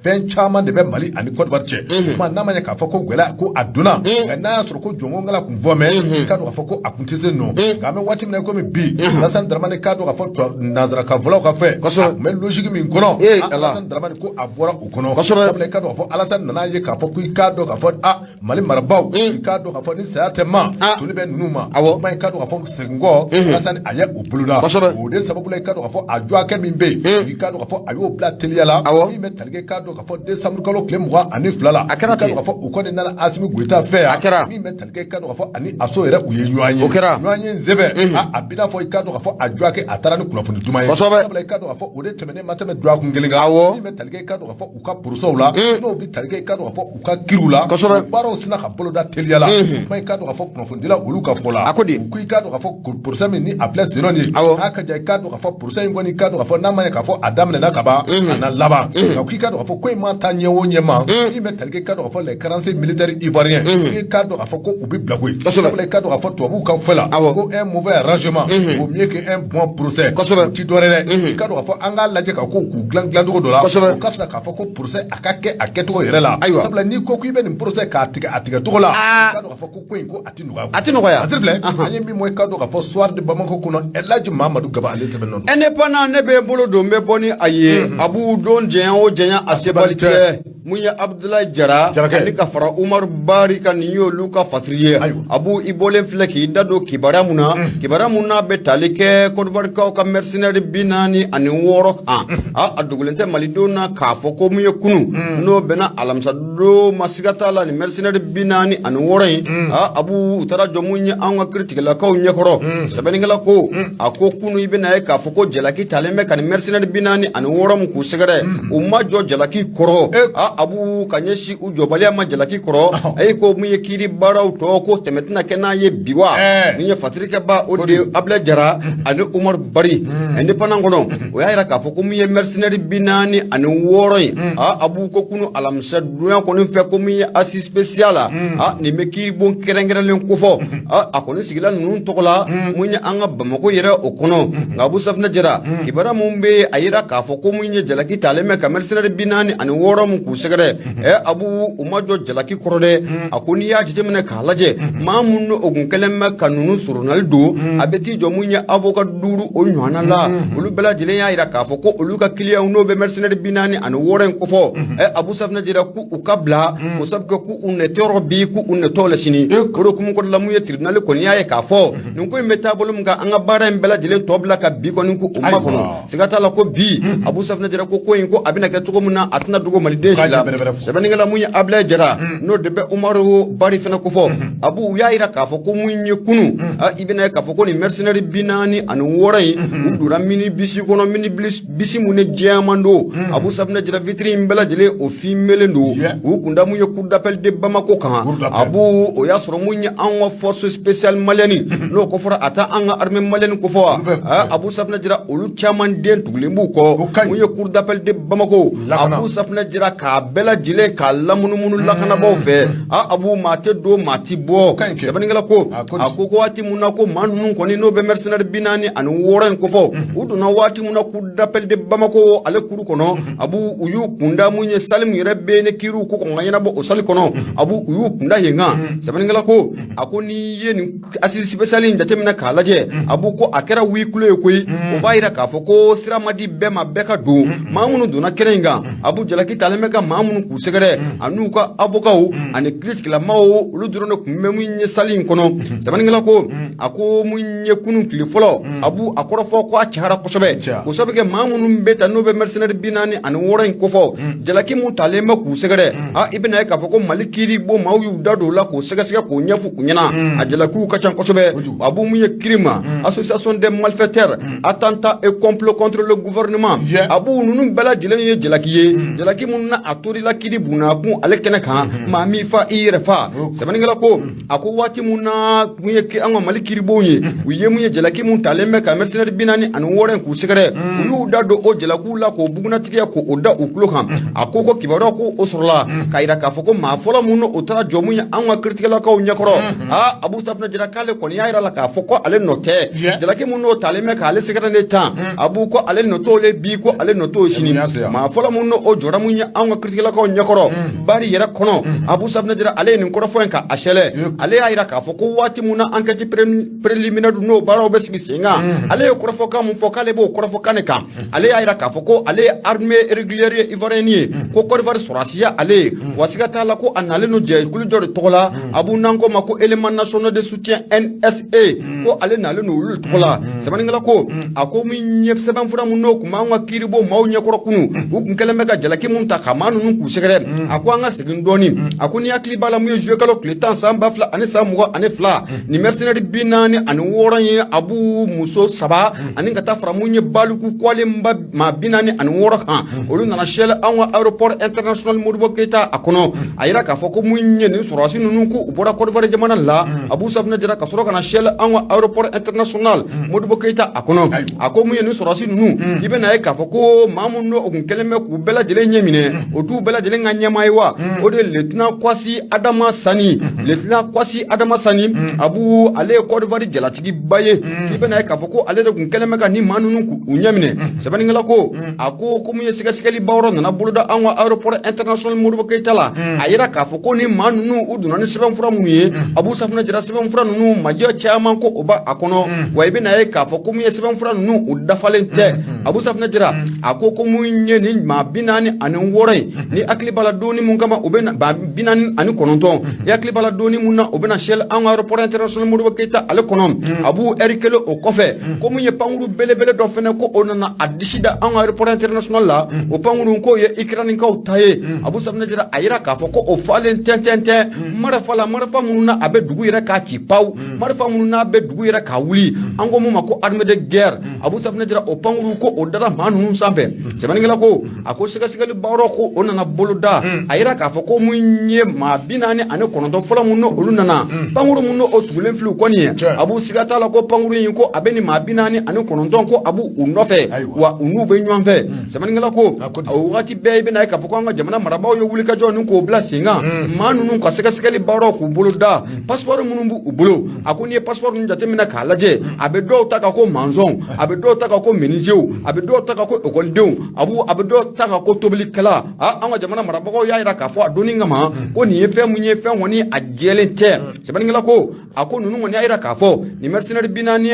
Fɛn caman de bɛ Mali ani Côte d'Ivoire cɛ. Kuma n'a ma ɲɛ k'a fɔ ko gɛlɛya ko a donna, nka n'a y'a sɔrɔ ko jɔnko ŋala kun fɔ mɛ, i k'a dɔn k'a fɔ ko a kun tɛ se nɔ. Nka an bɛ waati min na komi bi, Alassane Dramane k'a dɔn k'a fɔ nanzara fɔlɔw ka fɛ, a kun bɛ logique min kɔnɔ, Alassane Dramane ko a bɔra o kɔnɔ. Sabula i k'a dɔn k'a fɔ Alassane nana ye k'a fɔ ko i k'a dɔn k'a fɔ a Mali marabaaw, i k'a dɔn k'a fɔ ni saya tɛ ma toli bɛ ninnu ma. Kuma i k'a dɔn k'a fɔ segin kɔ, Alassane a ye o boloda. O de sababu la, i k'a dɔn k'a fɔ a jɔ min bɛ yen, i k'a dɔn k'a fɔ a y'o bila teliya la. Min bɛ tali kɛ, k'a dɔn k'a fɔ décembre kalo tile 22 la, A kɛra ten. I k'a dɔn k'a fɔ u kɔni nana Asimi Goyita fɛ yan. A kɛra. Min bɛ tali kɛ, i k'a dɔn k'a fɔ ani ASO yɛrɛ u ye ɲɔgɔn ye. O kɛra. Ɲɔgɔn ye nzɛbɛ a b'i n'a fɔ i k'a dɔn k'a fɔ a jɔ a taara ni kunnafoni duman ye. Sabula i k'a dɔn k'a fɔ o de tɛmɛnen ma tɛmɛ dɔgɔkun kelen kan. Min bɛ tali kɛ, i k'a dɔn k'a fɔ u ka procès la, n'o bɛ tali kɛ, i k'a dɔn k'a fɔ u ka kiriw la, o baaraw sina ka boloda teliya la. Kuma i k'a dɔn k'a fɔ kunnafonidila olu ka fɔ la, A ko di? U ko i k'a dɔn k'a fɔ procès min ni a filɛ sen nɔ nin ye, a ka ja i k'a dɔn k'a fɔ procès in kɔni, i k'a dɔn k'a fɔ n'a ma ɲɛ k'a fɔ a daminɛna ka ban, a na laban. Nka k'i k'a dɔn k'a fɔ ko in ma taa ɲɛ o ɲɛ ma, min bɛ tali kɛ, i k'a dɔn k'a fɔ les 45 militaires ivoiriens, i k'a dɔn k'a fɔ ko u bɛ bila koyi. Sabula i k'a dɔn k'a fɔ tubabuw ka fɔ la ko un mauvais arrangement vaut mieux que un bon procès. O ti dɔwɛrɛ dɛ, i k'a dɔn k'a fɔ an k'a lajɛ ka kow k'u dilan dilancogo dɔ la, o ka fisa k'a fɔ ko procès a ka kɛ a kɛcogo yɛrɛ la. Sabula n'i ko k'i bɛ nin procès k'a tigɛ a tigɛ cogo la, i k'a dɔn k'a fɔ ko in ko a ti nɔgɔya. A ti nɔgɔya. A ti filɛ, an ye min mɔ, i k'a dɔn k'a fɔ Soir de Bamako kɔnɔ, Elhaji Mamadu Gaba ale sɛbɛn nɔ. Indépendant, ne bɛ bolo don, n bɛ bɔ ni a ye. Abu, don janya o janya, a sebali tɛ. Mun ye Abudulayi Jara ani ka fara Umaru Bari kan, nin y'olu ka fasiri ye. Abu, i bɔlen filɛ k'i da don kibaruya mun na, kibaruya mun n'a bɛ tali kɛ Kɔdiwarikaw ka mercenaire 46 kan, a dogolen tɛ malidenw na k'a fɔ ko mun ye kunu, n'o bɛnna alamisa don ma, siga t'a la, nin mercenaire 46 in, Abu, u taara jɔ mun ye an ka kiritigɛlakaw ɲɛkɔrɔ. Sɛbɛnnikɛla ko, a ko kunu, i bɛna ye k'a fɔ ko jalaki talen bɛ ka nin mercenaire 46 mun k'u sɛgɛrɛ, u ma jɔ jalaki kɔrɔ. Abu, ka ɲɛsin u jɔbaliya ma jalaki kɔrɔ, a ye ko mun ye kiiri baaraw tɔ ko tɛmɛ tɛna kɛ n'a ye bi wa. Nin ye fasirikɛba o de ye Abulayi Jara ani Umaru Bari. Indépendant kɔnɔ, o y'a yira k'a fɔ ko mun ye mercenaire 46 ye, Abu, ko kunu alamisa donya kɔni fɛ, ko mun ye assise spéciale la, nin bɛ kiiribon kɛrɛnkɛrɛnlen kofɔ, a kɔni sigila ninnu tɔgɔ la mun ye an ka Bamakɔ yɛrɛ o kɔnɔ. Nka Abu Safinɛ Jara, kibaruya mun bɛ yen, a yira k'a fɔ ko mun ye jalaki talen bɛ ka mercenaire 46 mun k'u sɛgɛrɛ, Abu, u ma jɔ jalaki kɔrɔ dɛ. A ko n'i y'a jateminɛ k'a lajɛ, maa mun o kun kɛlen bɛ ka ninnu soronali don, a bɛ t'i jɔ mun ye avocat 5 o ɲɔgɔnna la, olu bɛɛ lajɛlen y'a yira k'a fɔ ko olu ka client n'o bɛ mercenaire 46 in kofɔ, Abu Safinɛ Jara, k'u u ka bila o sabu kɛ k'u nɛ tɔɔrɔ bi, k'u nɛ tɔɔrɔ la sini. O de hukumu kɔnɔna la, mun ye tribunal kɔni y'a ye k'a fɔ nin ko in bɛ taabolo min kan, an ka baara in bɛɛ lajɛlen tɔ bila ka bi kɔni k'u makɔnɔ. Siga t'a la ko bi, Abu Safinɛ Jara, ko in ko a bɛna kɛ cogo min na, a tɛna dogo maliden si la. Sɛbɛnnikɛla mun ye Abulayi Jara, n'o de bɛ Umaru Bari fana kofɔ, Abu, u y'a yira k'a fɔ ko mun ye kunu, i bɛna ye k'a fɔ ko nin mercenaire 46 in, u donna minibus kɔnɔ, minibus mun ni jɛman don. Abu Safinɛ Jara, vitre in bɛɛ lajɛlen o fimelen don. U kunda mun ye cour d'appel de Bamako kan. Abu, o y'a sɔrɔ mun ye an ka force spéciale malienne, n'o ko fɔra, a taa an ka armée malienne ko fɔ wa, Abu Safinɛ Jara, olu caman den tugulen b'u kɔ mun ye cour d'appel de Bamako. Abu Safinɛ Jara, k'a bɛɛ lajɛlen k'a lamunumunu lakanabaaw fɛ, Abu, maa tɛ don, maa tɛ bɔ. Sɛbɛnnikɛla ko, a ko ko waati mun na ko maa ninnu kɔni n'o bɛ mercenaire 46 in kofɔ, u donna waati mun na cour d'appel de Bamako ale kuru kɔnɔ, Abu, u y'u kunda mun ye salle min yɛrɛ bɛ ne kiiriw ko kɔn ka ɲɛnabɔ o salle kɔnɔ, Abu, u y'u kunda yen kan. Sɛbɛnnikɛla ko, a ko n'i ye nin assise spéciale in jateminɛ k'a lajɛ, Abu, ko a kɛra huis clos ye koyi. O b'a yira k'a fɔ ko sira ma di bɛɛ ma bɛɛ ka don. Maa minnu donna kɛnɛ in kan, Abu, jalaki talen bɛ ka maa minnu k'u sɛgɛrɛ, an'u ka avocats ani kiiritigɛlamaaw, olu dɔrɔn de tun bɛ mun ye salle in kɔnɔ. Sɛbɛnnikɛla ko, a ko mun ye kunun tile fɔlɔ, Abu, a kɔrɔfɔ ko a cayara kosɛbɛ, k'o sabu kɛ maa minnu bɛ ta n'o bɛ mercenaire 46 in kofɔ, jalaki mun talen bɛ k'u sɛgɛrɛ, i bɛna ye k'a fɔ ko Mali kiiri bon maaw y'u da don o la k'o sɛgɛsɛgɛ k'o ɲɛfɔ u ɲɛna. A jalakiw ka ca kosɛbɛ. Abu, mun ye crime, association des malfaiteurs, attentat et complot contre le gouvernement, Abu, ninnu bɛɛ lajɛlen ye jalaki ye, jalaki minnu na a torila kiiri bunakun ale kɛnɛ kan, maa m'i fa i yɛrɛ fa. Sɛbɛnnikɛla ko, a ko waati mun na mun ye an ka Mali kiiribonw ye, u ye mun ye jalaki mun talen bɛ ka mercenaire 46 in k'u sɛgɛrɛ, u y'u da don o jalakiw la k'o bugunnatigɛ k'o da u tulo kan. A ko ko kibaruya ko o sɔrɔla k'a yira k'a fɔ ko maa fɔlɔ mun o taara jɔ mun ye an ka kiiritigɛlakaw ɲɛkɔrɔ, Abu Safinɛ Jara, k'ale kɔni y'a yira la k'a fɔ ko ale nɔ tɛ jalaki mun n'o talen bɛ k'ale sɛgɛrɛ ne tan. Abu, ko ale nɔ t'o le bi, ko ale nɔ t'o sini. Maa fɔlɔ mun n'o jɔra mun ye an ka kiiritigɛlakaw ɲɛkɔrɔ Bari yɛrɛ kɔnɔ, Abu Safinɛ Jara, ale ye nin kɔrɔfɔ in ka a sɛlɛ. Ale y'a yira k'a fɔ ko waati mun na enquête préliminaire n'o baaraw bɛ sigi sen kan, ale ye kɔrɔfɔkan mun fɔ k'ale b'o kɔrɔfɔkan de kan. Ale y'a yira k'a fɔ ko ale ye armée régulière ye ivoirienne ye, ko Côte d'Ivoire sɔrɔdasiya ale ye wa, siga t'a la ko a nalen don jɛkulu dɔ de tɔgɔ la, Abu, n'an ko ma ko élément national de soutien NSE, ko ale nalen don olu tɔgɔ la. Sɛbɛnnikɛla ko, a ko min ye sɛbɛnfura mun n'o tun b'an ka kiiribon maaw ɲɛkɔrɔ kunu, u kun kɛlen bɛ ka jalaki mun ta ka maa ninnu k'u sɛgɛrɛ, a ko an ka segin dɔɔni. A ko ni hakili b'a la, mun ye juillet kalo tile 10 san 2022, nin mercenaire 46 ye, Abu, muso 3 ani ka taa fara mun ye baliku kɔlenba maa 46 kan, olu nana sɛlɛ an ka aéroport international Modibo Keyita a kɔnɔ. A yira k'a fɔ ko mun ye nin sɔrɔdasi ninnu, ko u bɔra Côte d'Ivoire jamana la, Abu Safinɛ Jara, ka sɔrɔ ka na sɛlɛ an ka aéroport international Modibo Keyita a kɔnɔ. A ko mun ye nin sɔrɔdasi ninnu, i bɛna ye k'a fɔ ko maa minnu n'o kun kɛlen bɛ k'u bɛɛ lajɛlen ɲɛ minɛ o O t'u bɛɛ lajɛlen ka ɲɛmaa ye wa? O de ye lieutenant Kwasi Adama Sani. Lieutenant Kwasi Adama Sani, Abu, ale ye Côte d'Ivoire jalatigiba ye. I bɛna ye k'a fɔ ko ale de tun kɛlen bɛ ka nin maa ninnu k'u ɲɛminɛ. Sɛbɛnnikɛla ko, a ko ko mun ye sɛgɛsɛgɛli baaraw nana boloda an ka aéroport international Modibo Keyita la, a yira k'a fɔ ko ni maa ninnu u donna ni sɛbɛnfura minnu ye, Abu Safunɛ Jara, sɛbɛnfura ninnu majɛ caman ko o b'a kɔnɔ wa. I bɛna ye k'a fɔ ko mun ye sɛbɛnfura ninnu u dafalen tɛ. Abu Safunɛ Jara, a ko ko mun ye nin maa 46 ye, ni hakili b'a la donni mun kama u bɛ 49, i hakili b'a la donni mun na u bɛna sɛli an ka aéroport international Modibo Keyita ale kɔnɔ, Abu, ɛri kelen o kɔfɛ, ko mun ye pankuru belebele dɔ fɛnɛ ko o nana a disi da an ka aéroport international la. O pankuru k'o ye Ukrainekaw ta ye. Abu Safunɛ Jara, a yira k'a fɔ ko o falen tɛntɛn tɛ marifa la, marifa minnu na a bɛ dugu yɛrɛ k'a ci pawu, marifa minnu n'a bɛ dugu yɛrɛ k'a wuli, an ko mun ma ko armée de guerre. Abu Safunɛ Jara, o pankuru ko o dara maa ninnu sanfɛ. Sɛbɛnnikɛla ko, a ko sɛgɛsɛgɛli baaraw ko o nana boloda, a yira k'a fɔ ko mun ye maa 49 fɔlɔ mun olu nana, pankuru mun o tugulen filɛ u kɔni ye, Abu, siga t'a la ko pankuru in ko a bɛ nin maa 49 ko a b'u nɔfɛ wa, u n'u bɛ ɲɔgɔn fɛ. Sɛbɛnnikɛla ko o wagati bɛɛ, i bɛna ye k'a fɔ ko an ka jamana marabaaw ye wulikajɔ ni k'o bila sen kan, maa ninnu ka sɛgɛsɛgɛli baaraw k'u bolo da passeport minnu b'u bolo. A ko n'i ye passeport ninnu jateminɛ k'a lajɛ, a bɛ dɔw ta ka ko maçon, a bɛ dɔw ta ka ko menuisier, a bɛ dɔw ta ka ko ekɔlidenw, Abu, a bɛ dɔw ta ka ko tobilikɛla. A an ka jamana marabagaw y'a jira k'a fɔ a donni kama ko nin ye fɛn mun ye, fɛn kɔni a jɛlen tɛ. Sɛbɛnnikɛla ko, a ko ninnu kɔni y'a jira k'a fɔ nin mercenaire 49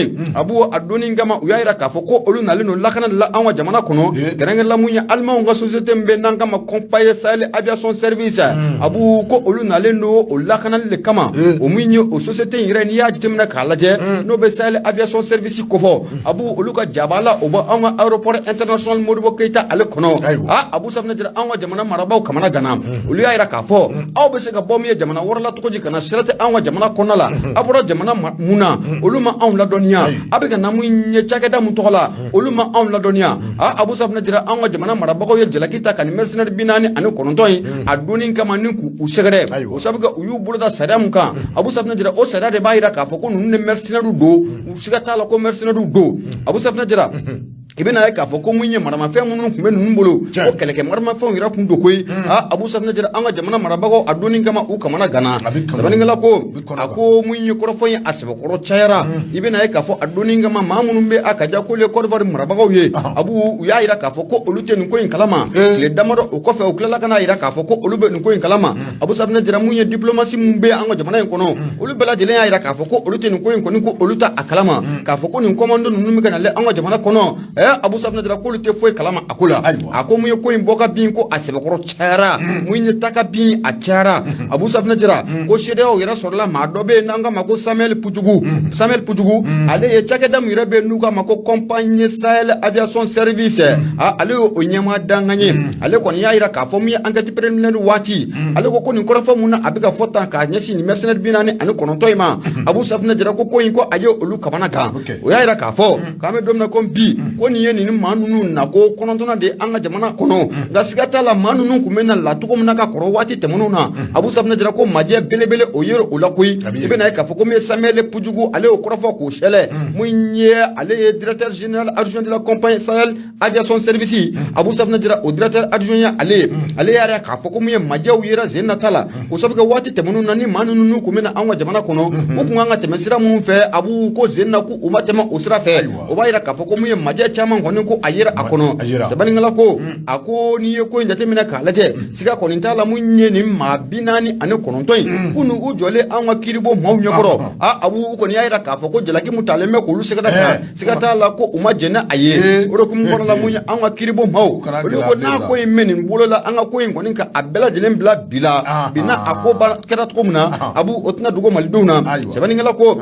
in, Abu, a donni kama u y'a jira k'a fɔ ko olu nalen don lakana de la an ka jamana kɔnɔ, kɛrɛnkɛrɛnla mun ye alimanw ka société min bɛ n'an kama compagnie Sahel Aviation Service. Abu, ko olu nalen don o lakanali de kama. O min ye o société in yɛrɛ, n'i y'a jateminɛ k'a lajɛ, n'o bɛ Sahel Aviation Service kofɔ, Abu, olu ka jabala o bɔ an ka aéroport international Modibo Keyita ale kɔnɔ. A Abu Safunɛ Jara, an ka jamana marabaaw kamana gana. Olu y'a jira k'a fɔ aw bɛ se ka bɔ min ye jamana wɛrɛ la cogo di ka na sira tɛ anw ka jamana kɔnɔna la? A bɔra jamana mun na? Olu ma anw ladɔnniya. A bɛ ka na mun ye cakɛda mun tɔgɔ la? Olu ma anw ladɔnniya. A Abu Safunɛ Jara, anw ka jamana marabagaw ye jalaki ta ka nin mercenaire 49 in a donni kama ni k'u sɛgɛrɛ, o sabu kɛ u y'u bolo da sariya mun kan. Abu Safunɛ Jara, o sariya de b'a jira k'a fɔ ko ninnu ni mercenaires don, u siga t'a la ko mercenaires don. Abu Safunɛ Jara, i bɛna ye k'a fɔ ko mun ye maramafɛn minnu tun bɛ ninnu bolo, ko kɛlɛkɛ maramafɛnw yɛrɛ tun don koyi. Aa, Abu Safunɛ Jara, an ka jamana marabagaw a donni kama u kamana gana. Sɛbɛnnikɛla ko, a ko mun ye kɔrɔfɔ in a sɛbɛkɔrɔ cayara. I bɛna ye k'a fɔ a donni kama maa minnu bɛ a ka ja k'olu ye Côte d'Ivoire marabagaw ye, Abu, u y'a jira k'a fɔ ko olu tɛ nin ko in kalama. Tile damadɔ o kɔfɛ, u tilala ka n'a jira k'a fɔ ko olu bɛ nin ko in kalama. Abu Safunɛ Jara, mun ye diplomatie mun bɛ an ka jamana in kɔnɔ, olu bɛɛ lajɛlen y'a jira k'a fɔ ko olu tɛ nin ko in kɔni, ko olu tɛ a kalama k'a fɔ ko nin commando ninnu bɛ ka nalen an ka jamana kɔnɔ. Abu Safunɛ Jara, k'olu tɛ foyi kalama a ko la. A ko mun ye ko in bɔ ka bin, ko a sɛbɛkɔrɔ cayara, mun ye ta ka bin a cayara. Abu Safunɛ Jara, ko CEDEAO yɛrɛ sɔrɔla maa dɔ bɛ yen n'an k'a ma ko Samuel Pujugu. Samuel Pujugu, ale ye cakɛda min yɛrɛ bɛ yen n'u k'a ma ko compagnie Sahel Aviation Service, ale ye o ɲɛmaa dankan ye. Ale kɔni y'a jira k'a fɔ mun ye enquête préliminaire waati, ale ko ko nin kɔrɔfɔ mun na a bɛ ka fɔ tan k'a ɲɛsin nin mercenaire 49 in ma, Abu Safunɛ Jara, ko in ko a ye olu kamana gan. O y'a jira k'a fɔ k'an bɛ don min na ko bi, ko nin ye nin maa ninnu na ko kɔnɔntɔnna de an ka jamana kɔnɔ. Nka siga t'a la, maa ninnu tun bɛ na la cogo min na ka kɔrɔ waati tɛmɛnenw na, Abu Safunɛ Jara, ko majɛ belebele o ye o la koyi. I bɛna ye k'a fɔ ko min ye Samuel Pujugu, ale y'o kɔrɔfɔ k'o sɛlɛ. Mun ye ale ye directeur général adjoint de la compagnie Sahel Aviation Service. Abu Safunɛ Jara, o directeur adjoint ye ale ye. Ale y'a yira k'a fɔ ko mun ye majɛw yera sen nata la, k'o sabu kɛ waati tɛmɛnenw na ni maa ninnu n'u tun bɛ na an ka jamana kɔnɔ, u tun kan ka tɛmɛ sira minnu fɛ, Abu, ko sen na k'u ma tɛmɛ o sira fɛ. O b'a yira k'a fɔ ko mun ye majɛ caman kɔni ko a yera a kɔnɔ. Sɛbɛnnikɛla ko, a ko n'i ye ko in jateminɛ k'a lajɛ, siga kɔni t'a la mun ye nin maa 49 in k'u n'u jɔlen an ka kiiribon maaw ɲɛkɔrɔ. A Abu, u kɔni y'a yira k'a fɔ ko jalaki mun talen bɛ k'olu sɛgɛrɛ kan, siga t'a la ko u ma jɛn n'a ye. O de hukumu kɔnɔ la, mun ye an ka kiiribon maaw, olu ko n'a ko in bɛ nin bolo la, an ka ko in kɔni ka a bɛɛ lajɛlen bila bi la bi n'a a ko kɛra cogo min na, Abu, o tɛna dogo malidenw na. Sɛbɛnnikɛla ko,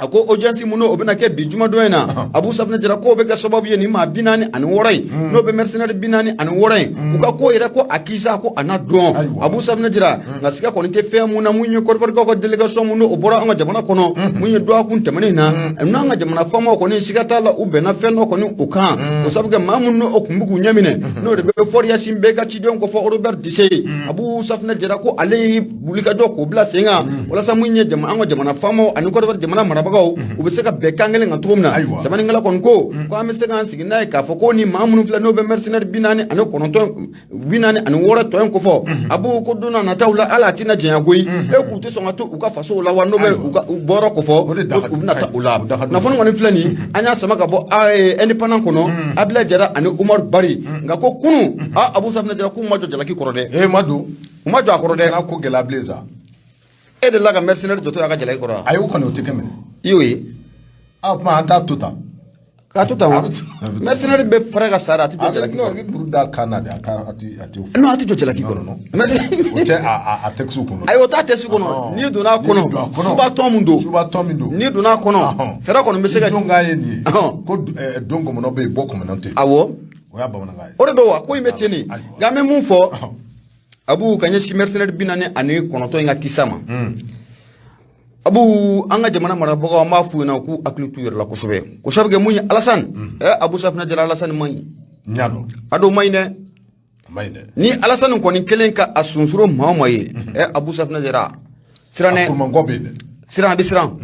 a ko audience mun o bɛna kɛ bi jumadon in na, Abu Safunɛ Jara, k'o bɛ kɛ sababu ye nin maa 46 in, n'o bɛ mercenaire 46 in, u ka ko yɛrɛ ko a kisa ko a na dɔn. Abu Safunɛ Jara, nka siga kɔni tɛ fɛn mun na, mun ye Côte d'Ivoire ka délégation mun o bɔra an ka jamana kɔnɔ, mun ye dɔgɔkun tɛmɛnen in na, n'an ka jamana faamaw kɔni, siga t'a la u bɛnna fɛn dɔ kɔni o kan. O sabu kɛ maa minnu o tun bɛ k'u ɲɛminɛ, n'o de bɛ Faure Gnassingbé ka cidenw ko fɔ Robert Dussey ye. Abu Safunɛ Jara, ko ale ye wulikajɔ k'o bila sen kan walasa mun ye an ka jamana faamaw ani Côte d'Ivoire jamana marabagaw marabagaw u bɛ se ka bɛn kan kelen kan cogo min na. Sɛbɛnnikɛla kɔni ko ko an bɛ se k'an sigi n'a ye k'a fɔ ko ni maa minnu filɛ n'o bɛ mercenaire 49, 46 tɔ in kofɔ, Abu, ko don n'a nataw la, hali a tɛna janya koyi, e k'u tɛ sɔn ka to u ka fasow la wa, n'o bɛ u ka u bɔyɔrɔ kofɔ, u bɛna taa o la. Kunnafoni kɔni filɛ nin, an y'a sama ka bɔ Indépendant kɔnɔ, Abilaye Jara ani Umaru Bari. Nka ko kunun, a Abu Safinɛ Jara, k'u ma jɔ jalaki kɔrɔ dɛ. E ma don. U ma jɔ a kɔrɔ dɛ. Kɛra ko gɛlɛya bilen sa. E delila ka mercenaire jɔtɔ y'a ka jalaki kɔrɔ wa? Ayi, o kɔni, o tɛ kɛ minɛ. I y'o ye? A kuma, an t'a to tan. K'a to tan wa? Mercenaire bɛ fara ka sara, a tɛ jɔ jalaki kɔrɔ. I bɛ muru da kan na de, a t'a a ti a ti. Non, a tɛ jɔ jalaki kɔrɔ. O tɛ a texte kɔnɔ. Ayi, o t'a texte kɔnɔ. N'i donna a kɔnɔ, suba tɔn min don. Suba tɔn min don. N'i donna a kɔnɔ, fɛɛrɛ kɔni bɛ se ka. Don k'a ye nin ye. Ko don kɔmɔnɔ bɛ yen, bɔ kɔmɔnɔ tɛ yen. Awɔ. O y'a bamanankan ye. O de don wa, ko in bɛ ten de. Nka an bɛ mun fɔ, Abu, ka ɲɛsin mercenaire 49 in ka kisa ma, Abu, an ka jamana marabagaw, an b'a f'u ɲɛna k'u hakili t'u yɛrɛ la kosɛbɛ, k'o sabu kɛ mun ye? Alassane, Abu Safinɛ Jara, Alassane man ɲi. N y'a dɔn. A dɔw man ɲi dɛ. A man ɲi dɛ. Ni Alassane kɔni kelen ka a sunsoro maa o maa ye, Abu Safinɛ Jara, siran dɛ. A kurumankɔ bɛ yen dɛ. Siran, a bɛ siran.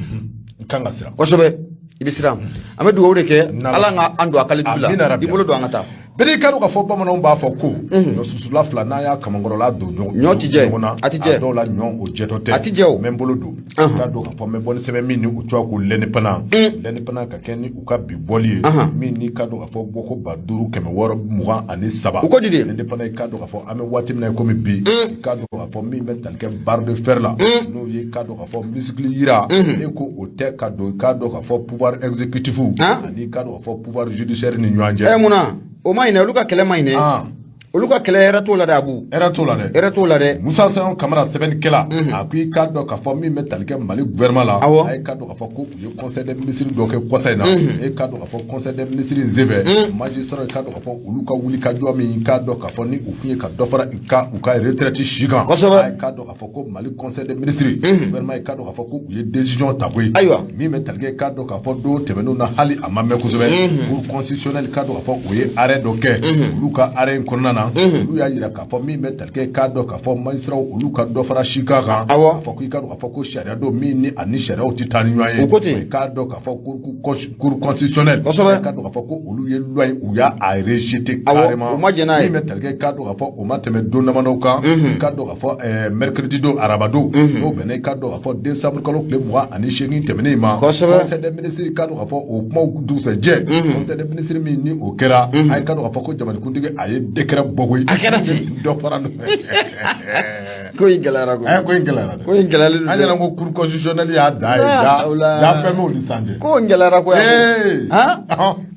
I kan ka siran. Kosɛbɛ, i bɛ siran. An bɛ dugawu de kɛ, Ala ka an don a kalidu la. I bolo don, an ka taa. Bɛɛ ka dɔn k'a fɔ bamananw b'a fɔ ko ɲɔ susula fila, n'a y'a kamankɔrɔla don ɲɔgɔn ɲɔ ti jɛ ɲɔgɔn na. A ti jɛ. A dɔw la, ɲɔ o jɛtɔ tɛ. A ti jɛ o. N bɛ n bolo don, k'a dɔn k'a fɔ n bɛ bɔ ni sɛbɛn min ni o tɔgɔ ko L'Indépendant. L'Indépendant ka kɛ ni u ka bi bɔli ye, min ni ka dɔn k'a fɔ bɔko 5623. U ko di de? L'Indépendant, i ka dɔn k'a fɔ an bɛ waati min na komi bi, i ka dɔn k'a fɔ min bɛ tali kɛ barre de fer la, n'o ye k'a dɔn k'a fɔ muscle yira e ko o tɛ ka don, i k'a dɔn k'a fɔ pouvoir exécutif ani k'a dɔn k'a fɔ pouvoir judiciaire ni ɲɔgɔn cɛ. Ɛ, mun na o ma ɲinɛ? Olu ka kɛlɛ ma ɲinɛ. Olu ka kɛlɛ, hɛrɛ t'o la dɛ, Abu. Hɛrɛ t'o la dɛ. Hɛrɛ t'o la dɛ. Musa Sayon Kamara, sɛbɛnnikɛla, a ko i k'a dɔn k'a fɔ min bɛ tali kɛ Mali gouvernement la, a ye k'a dɔn k'a fɔ ko u ye conseil des ministres dɔ kɛ kɔsa in na. E k'a dɔn k'a fɔ conseil des ministres in senfɛ, magistrat, i k'a dɔn k'a fɔ olu ka wuli ka jɔ min, k'a dɔn k'a fɔ ni u kun ye ka dɔ fara u ka retraite si kan. A ye k'a dɔn k'a fɔ ko Mali conseil des ministres, gouvernement, i k'a dɔn k'a fɔ ko u ye décision ta koyi. Min bɛ tali kɛ, k'a dɔn k'a fɔ don tɛmɛnenw na, hali a ma mɛn kosɛbɛ, cour constitutionnelle, k'a dɔn k'a fɔ u ye arrêt dɔ kɛ. Olu ka arrêt in kɔnɔna na, olu y'a jira k'a fɔ min bɛ tali kɛ, k'a dɔn k'a fɔ magistrat, olu ka dɔ fara si kan kan. A fɔ ko i k'a dɔn k'a fɔ ko sariya dɔ min ni ani sariyaw tɛ taa ni ɲɔgɔn ye. O ko ten. K'a dɔn k'a fɔ cour constitutionnelle, k'a dɔn k'a fɔ ko olu ye loi in, u y'a rejeté carrément. U ma jɛn n'a ye. Min bɛ tali kɛ, k'a dɔn k'a fɔ o ma tɛmɛ don damadɔ kan, k'a dɔn k'a fɔ mercredi don, araba don, n'o bɛnna, i k'a dɔn k'a fɔ décembre kalo tile 28 tɛmɛnen in ma, conseil des ministres, k'a dɔn k'a fɔ o kumaw dugusɛjɛ, conseil des ministres min ni o kɛra, a ye k'a dɔn k'a fɔ ko jamanakuntigi a ye décret bɔ koyi. A kɛra ten. Dɔ fara Ko in gɛlɛyara koyi. Ɛ, ko in gɛlɛyara dɛ. Ko in gɛlɛyalen don. An yɛrɛ ko cour constitutionnelle y'a dan ye, ja ja, fɛn m'o ni san cɛ. Ko in gɛlɛyara koyi. Han,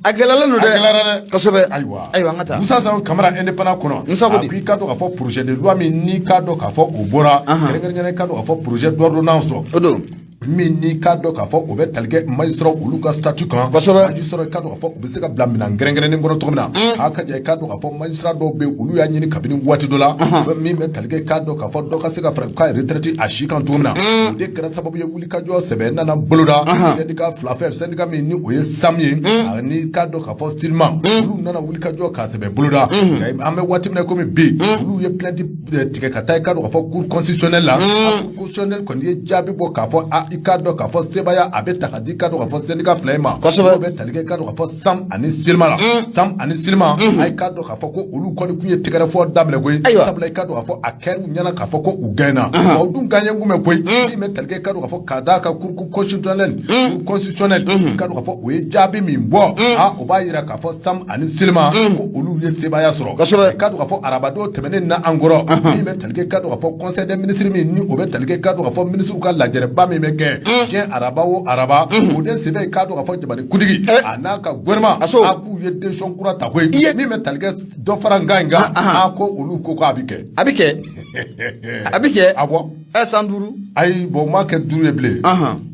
a gɛlɛyalen don dɛ. A gɛlɛyara dɛ. Kosɛbɛ. Ayiwa. Ayiwa, an ka taa. Musa Sayon Kamara, Indépendant kɔnɔ. Musa ko di? A ko i k'a dɔn k'a fɔ projet de loi min ni k'a dɔn k'a fɔ o bɔra, kɛrɛnkɛrɛnnenya, k'a dɔn k'a fɔ projet d'ordonnance. O don. Min ni k'a dɔn k'a fɔ o bɛ tali kɛ magistrat olu ka statut kan. Magistrat, k'a dɔn k'a fɔ u bɛ se ka bila minɛn kɛrɛnkɛrɛnnen kɔnɔ cogo min na. A ka ja, i k'a dɔn k'a fɔ magistrat dɔw bɛ yen, olu y'a ɲini kabini waati dɔ la, fɛn min bɛ tali kɛ, k'a dɔn k'a fɔ dɔ ka se ka fara u ka retraite a si kan cogo min na. O de kɛra sababu ye, wulikajɔ sɛbɛ nana boloda syndicat fila fɛ, syndicat min ni o ye SAM ye ani k'a dɔn k'a fɔ SYLMA. Olu nana wulikajɔ k'a sɛbɛ boloda. An bɛ waati min na komi bi, olu ye plainte tigɛ ka taa, i k'a dɔn k'a fɔ cour constitutionnelle la. Cour constitutionnelle kɔni ye jaabi bɔ k'a fɔ a, i k'a dɔn k'a fɔ sebaaya a bɛ ta ka di, i k'a dɔn k'a fɔ syndicat fila in ma. N'o bɛ tali kɛ, i k'a dɔn k'a fɔ SAM ani SYLMA la. SAM ani SYLMA, a ye k'a dɔn k'a fɔ ko olu kɔni tun ye tɛgɛrɛ fɔ daminɛ koyi. Sabula i k'a dɔn k'a fɔ a kɛra u ɲɛna k'a fɔ ko u gɛnna, wa u dun gagné kun bɛ koyi. Min bɛ tali kɛ, i k'a dɔn k'a fɔ k'a d'a kan cour constitutionnelle, i k'a dɔn k'a fɔ o ye jaabi min bɔ, a o b'a yira k'a fɔ SAM ani SYLMA ko olu ye sebaaya sɔrɔ. I k'a dɔn k'a fɔ arabadon tɛmɛnen na an kɔrɔ, min bɛ tali kɛ, k'a dɔn k'a fɔ conseil des ministres min ni o bɛ tali kɛ, k'a dɔn k'a fɔ ministres ka lajɛrɛba min bɛ kɛ diɲɛ araba o araba, o de senfɛ, k'a dɔn k'a fɔ jamanakuntigi a n'a ka gouvernement a k'u ye décision kura ta koyi. Min bɛ tali kɛ dɔ fara n kan in kan, a ko olu ko k'a bɛ kɛ. A bɛ kɛ, a bɛ kɛ. Awɔ. Ɛ, san 5. Ayi, bon, u m'a kɛ 5 ye bilen,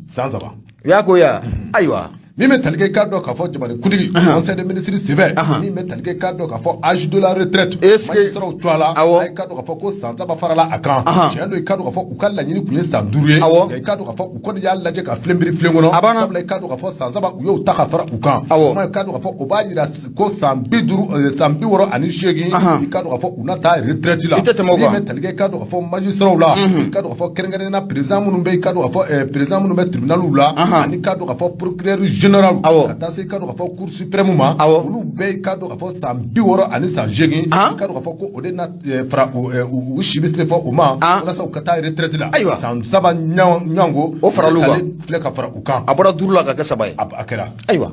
san 3. U y'a ko ya, ayiwa. Min bɛ tali kɛ, k'a dɔn k'a fɔ jamanakuntigi conseil des ministres senfɛ, min bɛ tali kɛ, k'a dɔn k'a fɔ âge de la retraite Est-ce que- magistrats tɔgɔ la, a ye k'a dɔn k'a fɔ ko san 3 farala a kan. Tiɲɛ don, i k'a dɔn k'a fɔ u ka laɲini tun ye san 5 ye. Nka i k'a dɔn k'a fɔ u kɔni y'a lajɛ ka filen biri filen kɔnɔ. A banna. Sabula i k'a dɔn k'a fɔ san 3 u y'o ta ka fara u kan. Kuma i k'a dɔn k'a fɔ o b'a jira ko san 50, san 68, i k'a dɔn k'a fɔ u na taa retraite la. I tɛ tɛmɛ o kan. Min bɛ tali kɛ, i k'a dɔn k'a fɔ magistrats la, i k'a dɔn k'a fɔ kɛrɛnkɛrɛnnenya la président minnu bɛ, i k'a dɔn k'a fɔ président minnu bɛ tribunal la, ani k'a dɔn k'a fɔ procureur général, ka taa se i k'a dɔn k'a fɔ cour suprême ma, olu bɛɛ i k'a dɔn k'a fɔ san 60 ani san 8, i k'a dɔn k'a fɔ ko o de na fara u si bɛ se fɔ o ma walasa u ka taa retraite la. San 3 ɲɔgɔnko O faral'u kan. ale filɛ ka fara u kan. A bɔra 5 la ka kɛ 3 ye. A kɛra. Ayiwa,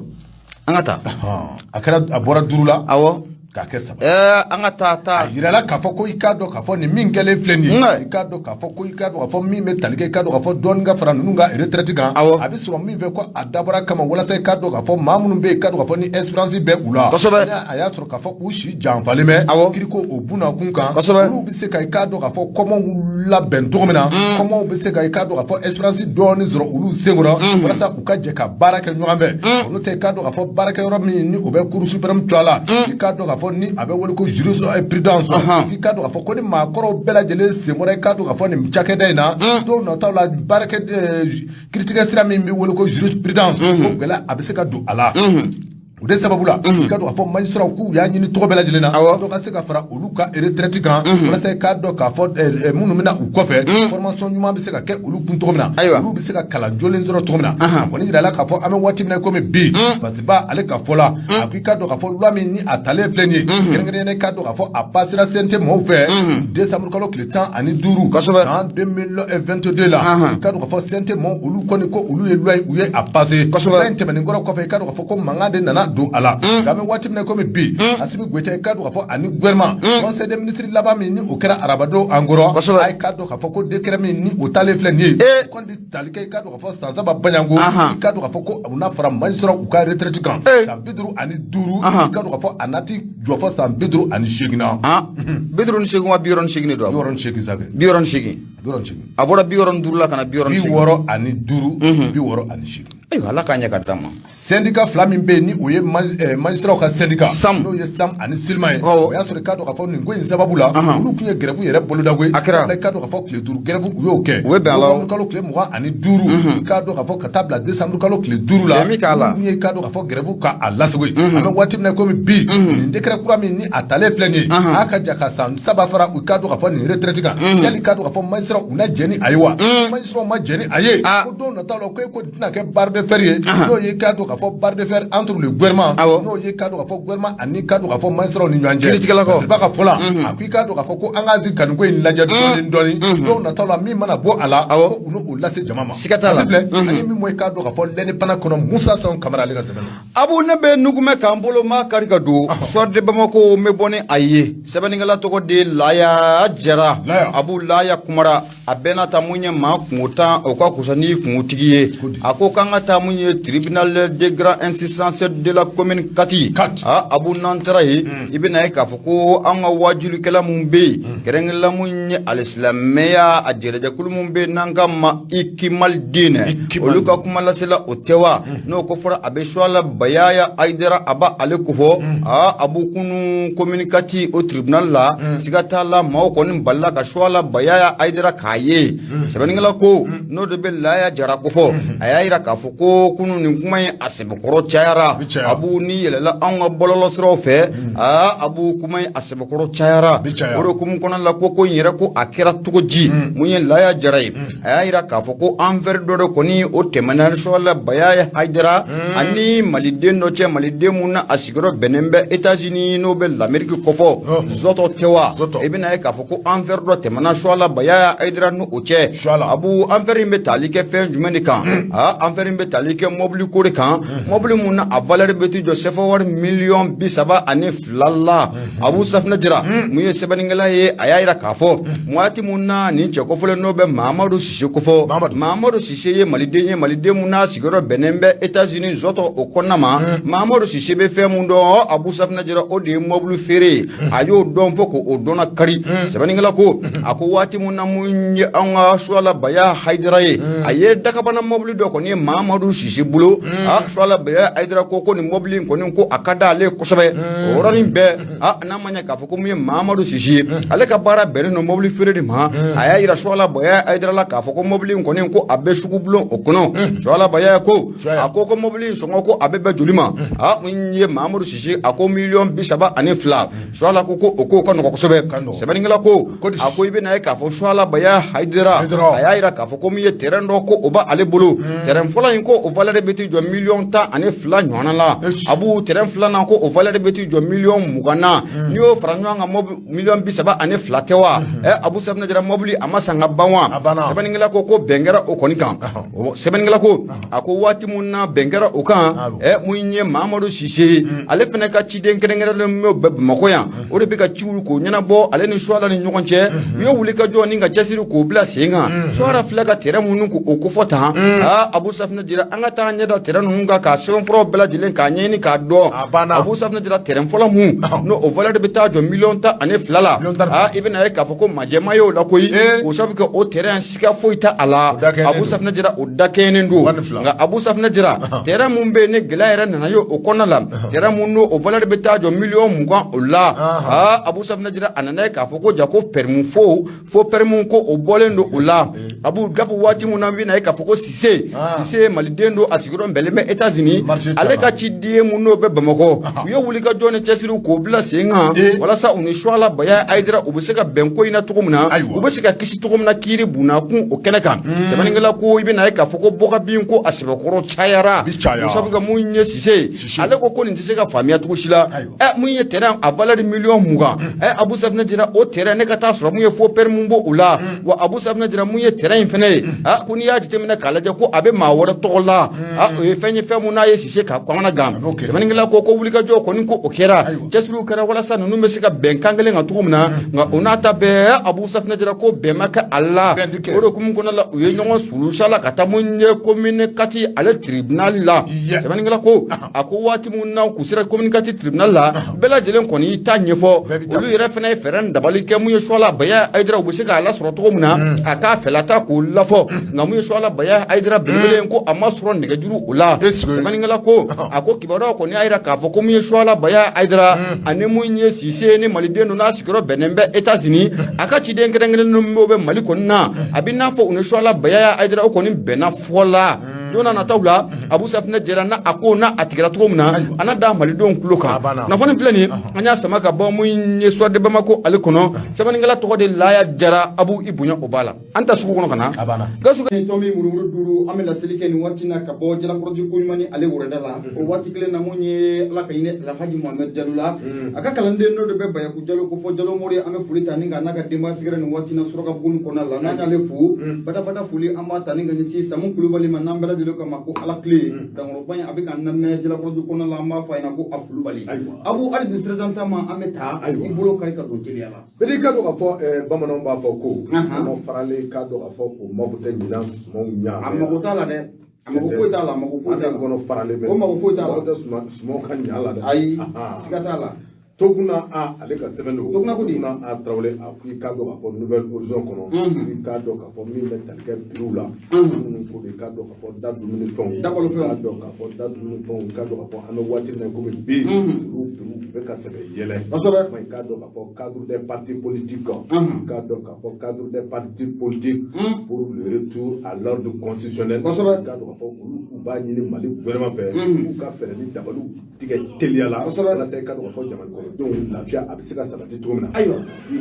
an ka taa. A kɛra, a bɔra 5 la k'a kɛ 3. An ka taa taa. A yirala k'a fɔ ko i k'a dɔn k'a fɔ nin min kɛlen filɛ nin ye, i k'a dɔn k'a fɔ ko i k'a dɔn k'a fɔ min bɛ tali kɛ, i k'a dɔn k'a fɔ dɔɔnin ka fara ninnu ka retraite kan, a bɛ sɔrɔ min fɛ ko a dabɔra kama walasa i k'a dɔn k'a fɔ maa minnu bɛ yen, i k'a dɔn k'a fɔ ni espérance bɛ u la, ni a y'a sɔrɔ k'a fɔ u si janfalen bɛ kiriko o bunakun kan, olu bɛ se ka i k'a dɔn k'a fɔ kɔmɔw labɛn cogo min na, kɔmɔw bɛ se ka i k'a dɔn k'a fɔ espérance dɔɔnin sɔrɔ olu senkɔrɔ walasa u ka jɛ ka baara kɛ ɲɔgɔn fɛ. Olu tɛ, i k'a dɔn k'a fɔ baarakɛyɔrɔ min ni o bɛ cour suprême tɔgɔ la, i k'a dɔn k'a fɔ ni a bɛ wele ko jurisprudence, i k'a dɔn k'a fɔ ko ni maakɔrɔw bɛɛ lajɛlen sen bɔra, i k'a dɔn k'a fɔ nin cakɛda in na, don nataw la baarakɛ kiritigɛ sira min bɛ wele ko jurisprudence, ko gɛlɛya a bɛ se ka don a la. O de sababu la, i k'a dɔn k'a fɔ magistrats k'u y'a ɲini tɔgɔ bɛɛ lajɛlen na, dɔ ka se ka fara olu ka retraite kan walasa i k'a dɔn k'a fɔ minnu bɛna u kɔfɛ, formation ɲuman bɛ se ka kɛ olu kun cogo min na, olu bɛ se ka kalan jolen sɔrɔ cogo min na. A kɔni yirala k'a fɔ an bɛ waati min na komi bi, Fasiba ale ka fɔ la, a ko i k'a dɔn k'a fɔ loi min ni a talen filɛ nin ye, kɛrɛnkɛrɛnnenya i k'a dɔn k'a fɔ a passera CNT mɔgɔw fɛ décembre kalo tile 15 san 2022 la. I k'a dɔn k'a fɔ CNT mɔgɔw olu kɔni ko olu ye loi in, u ye a passé. Loi in tɛmɛnen kɔrɔ kɔfɛ, i k'a dɔn k'a fɔ ko mankan de nana don a la. Nka an bɛ waati min na komi bi, Asimi Goyita, i k'a dɔn k'a fɔ ani gouvernement, conseil des ministres laban min ni o kɛra arabadon an kɔrɔ, a ye k'a dɔn k'a fɔ ko décret min ni o talen filɛ nin ye, o kɔni bɛ tali kɛ, i k'a dɔn k'a fɔ san 3 baɲanko, i k'a dɔn k'a fɔ ko u na fara magistrat u ka retraite kan san 55, i k'a dɔn k'a fɔ a na ti jɔ fɔ san 58 na. 58 wa 68 de don? 68 sa kɛ. 68. 68. A bɔra 65 la ka na 68. 65, 68. Ayiwa, Ala k'a ɲɛ ka d'an ma. Syndicat fila min bɛ yen ni o ye magistrats ka syndicat, SAM, n'o ye SAM ani SYLMA ye, o y'a sɔrɔ i k'a dɔn k'a fɔ nin ko in sababu la, olu tun ye grève yɛrɛ boloda koyi. A kɛra. Sabula i k'a dɔn k'a fɔ tile 5 grève u y'o kɛ. U bɛ bɛn a la o. Novembre kalo tile 25, i k'a dɔn k'a fɔ ka taa bila décembre kalo tile 5 la. Bɛn min k'a la. Olu tun ye i k'a dɔn k'a fɔ grève ka a lasago ye. An bɛ waati min na komi bi, nin décret kura min ni a talen filɛ nin ye, a ka ja ka san 3 fara u k'a dɔn k'a fɔ nin retraite kan. Yali i k'a dɔn k'a fɔ magistrat u na jɛn ni a ye wa? Magistrat ma jɛn ni a ye. Ko don nataw la ko e ko tɛna kɛ barre de fer ye, n'o ye k'a dɔn k'a fɔ barre de fer entre le gouvernement, n'o ye k'a dɔn k'a fɔ gouvernement ani k'a dɔn k'a fɔ magistrat ni ɲɔgɔn cɛ. Kiiritigɛlakaw. Ba ka fɔ la, a ko i k'a dɔn k'a fɔ ko an k'an sigi ka nin ko in lajɛ dɔɔni dɔɔni, don nataw la min mana bɔ a la, ko u n'o lase jama ma. Siga t'a la. Filɛ, an ye min bɔ i k'a dɔn k'a fɔ l'Indépendant kɔnɔ, Musa Sanw Kamara ale ka sɛbɛn don. Abu, ne bɛ nukumɛ k'an bolo ma kari ka don Soir de Bamako, n bɛ bɔ ni a ye. Sɛbɛnnikɛla tɔgɔ de ye Laya Jara. Laya. Abu, Laya kumara a bɛɛ n'a ta mun ye maa kungo tan, o ka kusa n'i kungotigi ye. A ko k'an ka taa mun ye tribunal de grande instance de la commune Kati. Kati. A Abu, n'an taara yen, i bɛna ye k'a fɔ ko an ka wajulikɛla mun bɛ yen, kɛrɛnkɛrɛnla mun ye alisilamɛya a jɛrɛjɛkulu mun bɛ yen n'an ka ma Ikimal Diinɛ, Ikimal. olu ka kuma lasela o tɛ wa n'o ko fɔra a bɛ Suwala Bayaya Ayidara, a b'a ale kofɔ. Aa Abu, kunu commune Kati o tribunal la, siga t'a la maaw kɔni balila ka Suwala Bayaya Ayidara k'a ye. Sɛbɛnnikɛla ko n'o de bɛ Laya Jara kofɔ, a y'a yira k'a fɔ ko kunu nin kuma in a sɛbɛkɔrɔ cayara. Bi caya. Abu, ni yɛlɛla anw ka bɔlɔlɔsiraw fɛ, aa Abu, kuma in a sɛbɛkɔrɔ cayara. Bi caya. O de hukumu kɔnɔna la, ko in yɛrɛ ko a kɛra cogo di? Mun ye Laya Jara ye, a y'a yira k'a fɔ ko affaire dɔ de kɔni o tɛmɛna Suwala Bayaya Hayidara ani maliden dɔ cɛ, maliden mun na a sigiyɔrɔ bɛnnen bɛ États-Unis, n'o bɛ l'Amérique kɔfɔ, Zɔtɔ tɛ wa? Zɔtɔ. I bɛna ye k'a fɔ ko affaire dɔ tɛmɛna Suwala Bayaya Hayidara n'o cɛ. Suwala. Abu, affaire in bɛ tali kɛ fɛn jumɛn de kan? Aa, affaire in bɛ tali kɛ mɔbili ko de kan, mɔbili mun na a valeur bɛ t'i jɔ CFA wari miliyɔn 32 la. Abu Safinɛ Jara mun ye sɛbɛnnikɛla ye, a y'a yira k'a fɔ waati mun na nin cɛ kɔfɔlen n'o bɛ Mahamadu Sise kofɔ. Mahamadu Sise ye maliden ye, maliden mun n'a sigiyɔrɔ bɛnnen bɛ États-Unis zɔtɔ o kɔnɔna ma. Mahamadu Sise bɛ fɛn mun dɔn, Abu Safinɛ Jara, o de ye mɔbili feere ye. A y'o dɔn fo k'o dɔnna kari. Sɛbɛnnikɛla ko, a ko waati mun na mun ye an ka Suwala Baya Hayidara ye, a ye dakabana mɔbili dɔ kɔni ye Mahamadu Sise bolo. A Suwala Baya Hayidara ko nin mɔbili in kɔni, ko a ka d'ale kosɛbɛ. O yɔrɔnin bɛɛ, a n'a ma ɲɛ k'a fɔ ko mun ye Mahamadu Sise ye, ale ka baara bɛnnen don mɔbili feere de ma. A y'a yira Suwala Baya Hayidara la k'a fɔ ko mɔbili in kɔni, ko a bɛ sugubulon o kɔnɔ. Suwala Baya ko, a ko mɔbili in sɔngɔ, ko a bɛ bɛn joli ma? A mun ye Mahamadu Sise, a ko miliyɔn 32. Suwala ko o ko ka nɔgɔ kosɛbɛ. Sɛbɛnnikɛla ko, a ko i bɛna ye k'a fɔ Suwala Baya Hayidara, a y'a yira k'a fɔ ko min ye terrain dɔ, ko o b'ale bolo. Terrain fɔlɔ in, ko o valeur bɛ t'i jɔ miliyɔn 12 ɲɔgɔnna la. Abu, terrain filanan, ko o valeur bɛ t'i jɔ miliyɔn 20 na. N'i y'o fara ɲɔgɔn kan, miliyɔn 32 tɛ wa? Ɛ, Abu Safinɛ Jara, mɔbili a ma san ka ban wa? Sɛbɛnnikɛla ko bɛn kɛra o kɔni kan. Sɛbɛnnikɛla ko, a ko waati mun na bɛn kɛra o kan, ɛ, mun ye Mahamadu Sise, ale fana ka ciden kɛrɛnkɛrɛnlen min bɛ Bamakɔ yan, o de bɛ ka ciw k'o ɲɛnabɔ ale ni Suwala ni ɲɔgɔn cɛ. U ye wuli ka jɔ ni ka cɛsiri k'o bila sen kan. Suwala filɛ ka terrain minnu k'o kofɔ tan. Aa, Abu Safinɛ Jara, an ka taa ɲɛ da terrain ninnu kan k'a sɛbɛnfuraw bɛɛ lajɛlen k'a ɲɛɲini k'a dɔn. Abu Safinɛ Jara, terrain fɔlɔ mun n'o o valeur bɛ taa jɔ miliyɔn 12 la, aa, i bɛna ye k'a fɔ ko majɛma ye o la koyi. O sabu kɛ o terrain siga foyi tɛ a la. Abu Safinɛ Jara, o dakɛɲɛnen don. Nka Abu Safinɛ Jara, terrain mun bɛ yen ni gɛlɛya yɛrɛ nana ye o kɔnɔna la, terrain mun n'o o valeur bɛ taa jɔ miliyɔn 20 o la, aa, Abu Safinɛ Jara, a nana ye k'a fɔ ko ja ko permis faux permis ko o bɔlen don o la. Abu Gabu, waati mun na n bɛna ye k'a fɔ ko Sise, Sise ye maliden don, a sigiyɔrɔ bɛnnen bɛ États-Unis, ale ka ciden mun n'o bɛ Bamakɔ, u ye wuli ka jɔ ni cɛsiriw k'o bila sen kan walasa u ni Suwala Baya Hayidara u bɛ se ka bɛn ko in na cogo min na, u bɛ se ka kisi cogo min na kiiri bunakun o kɛnɛ kan. Sɛbɛnnikɛla ko, i bɛna ye k'a fɔ ko bɔkabin ko a sɛbɛkɔrɔ cayara. O sabu kɛ mun ye Sise, ale ko nin tɛ se ka faamuya cogo si la. Ɛ, mun ye terrain a valeur miliyɔn 20, ɛ, Abu Safinɛ Jara, o terrain ne ka taa sɔrɔ mun ye faux permis b'o o la wa? Abu Safinɛ Jara, mun ye terrain in fɛnɛ ye, a ko n'i y'a jateminɛ k'a lajɛ ko a bɛ maa wɛrɛ tɔgɔ la. A o ye fɛn ye, fɛn mun n'a ye Sise ka kamana gan. Sɛbɛnnikɛla ko wulikajɔ kɔni ko o kɛra, cɛsiriw kɛra walasa ninnu bɛ se ka bɛn kan kelen kan cogo min na. Nka o n'a ta bɛɛ, Abu Safinɛ Jara, ko bɛn ma kɛ a la. O de hukumu kɔnɔna la, u ye ɲɔgɔn sulusa la ka taa mun ye commune 4 ale tribunal la. Sɛbɛnnikɛla ko, a ko waati mun na k'u sera commune 4 tribunal la, bɛɛ lajɛlen kɔni y'i ta ɲɛfɔ. Olu yɛrɛ fana ye fɛɛrɛ ni dabali kɛ mun ye Suwala Baya Hayidara u bɛ se k'a lasɔrɔ cogo min na, a k'a fɛla ta k'o lafɔ. Nka mun ye Suwala Baya Hayidara belebele, ko a ma sɔrɔ nɛgɛjuru o la. Sɛbɛnnikɛla ko, a ko kibaruyaw kɔni y'a jira k'a fɔ ko mun ye Suwala Baya Hayidara ani mun ye Sise ni maliden don n'a sigiyɔrɔ bɛnnen bɛ États-Unis, a ka ciden kɛrɛnkɛrɛnnen min bɛ Mali kɔni na, a bɛ n'a fɔ u ni Suwala Baya Hayidara o kɔni bɛnna fɔ la. Don n'a nataw la, Abu Safinɛ Jara, n'a a ko n'a a tigɛra cogo min na, a n'a da malidenw tulo kan. Kunnafoni filɛ nin, an y'a sama ka bɔ mun ye Soir de Bamako ale kɔnɔ. Sɛbɛnnikɛla tɔgɔ de Laya Jara. Abu, i bonya o b'a la, an ta sugu kɔnɔ ka na Gasu tɔmi murumuru duuru. An bɛ laseli kɛ nin waati na ka bɔ Jalakɔrɔji koɲuman ni ale wɛrɛda la. O waati kelen na, mun ye Ala ka hinɛ Alhaji Mohamed Jalo la, a ka kalanden dɔ de bɛ Bayaku Jalo ko fɔ Jalo Mori. An bɛ foli ta ni ka n'a ka denbaya sɛgɛrɛ nin waati na Surakabugu kɔnɔna la. N'an y'ale fo badabada, foli an b'a ta ni ka ɲɛsin Samu Kulubali ma, n'an bɛɛ lajɛlen kama ko Ala tile dankɔrɔba in, a bɛ ka lamɛn Jalakɔrɔji kɔnɔna la. An b'a fɔ a ɲɛna ko a Kulubali. Abu, hali bi siratan ma, an bɛ taa i bolo kari ka don teliya la. I ka dɔn k'a fɔ bamananw b'a fɔ ko kɔnɔ faralen, k'a dɔn k'a fɔ o mako tɛ ɲinan sumanw ɲa. A mako t'a la dɛ, a mako foyi t'a la, a mako foyi t'a la. Kɔnɔ faralen bɛ o mako foyi t'a la, mako tɛ sumanw ka ɲa la dɛ. Ayi, siga t'a la. Toguna a ale ka sɛbɛn don. Toguna ko di? Toguna a Tarawele, a ko i k'a dɔn k'a fɔ Nouvel Horizon kɔnɔ, i k'a dɔn k'a fɔ min bɛ tali kɛ prix la minnu ko i k'a dɔn k'a fɔ da dumuni fɛnw, Dabalo fɛnw. I k'a dɔn k'a fɔ da dumuni fɛnw, i k'a dɔn k'a fɔ an bɛ waati min na komi bi, olu prix bɛ ka sɛbɛ yɛlɛ. I k'a dɔn k'a fɔ cadre des partis politiques, i k'a dɔn k'a fɔ cadre des partis politiques pour le retour à l'ordre constitutionnel, i k'a dɔn k'a fɔ olu k'u b'a ɲini Mali gouvernement fɛ k'u ka fɛɛrɛ ni dabaliw tigɛ teliya la walasa i k'a dɔn k'a fɔ jamana kɔnɔdenw lafiya a bɛ se ka sabati cogo min na. I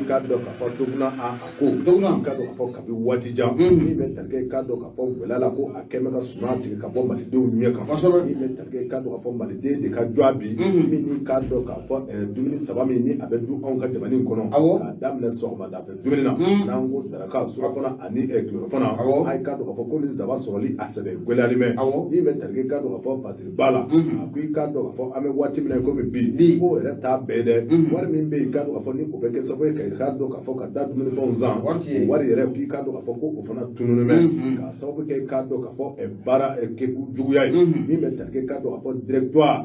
k'a dɔn k'a fɔ Toguna a ko Toguna. I k'a dɔn k'a fɔ kabi waati jan, min bɛ tali kɛ i k'a dɔn k'a fɔ gɛlɛya la ko a kɛn bɛ ka suman tigɛ ka bɔ malidenw ɲɛ kan, min bɛ tali kɛ i k'a dɔn k'a fɔ maliden de ka jɔ bi, min n'i k'a dɔn k'a fɔ dumuni saba min ni a bɛ dun anw ka jamana in kɔnɔ, k'a daminɛ sɔgɔmada fɛ dumuni na, n'an ko daraka, surafana ani tilelafana, a k'a dɔn k'a fɔ ko nin saba sɔrɔli a sɛbɛ gɛlɛyalen bɛ. Min bɛ tali kɛ i k'a dɔn k'a fɔ fasiriba la, a ko i k'a dɔn k'a fɔ an bɛ waati min na komi bi, k'o yɛrɛ t'a bɛn. bɛɛ ye dɛ, wari min bɛ yen, i k'a dɔn k'a fɔ ni o bɛ kɛ sababu ye ka i k'a dɔn k'a fɔ ka da dumunifɛnw san, o wari yɛrɛ, k'i k'a dɔn k'a fɔ ko o fana tununnen bɛ, k'a sababu kɛ i k'a dɔn k'a fɔ baara kɛ juguya ye min bɛ tali kɛ i k'a dɔn k'a fɔ directoire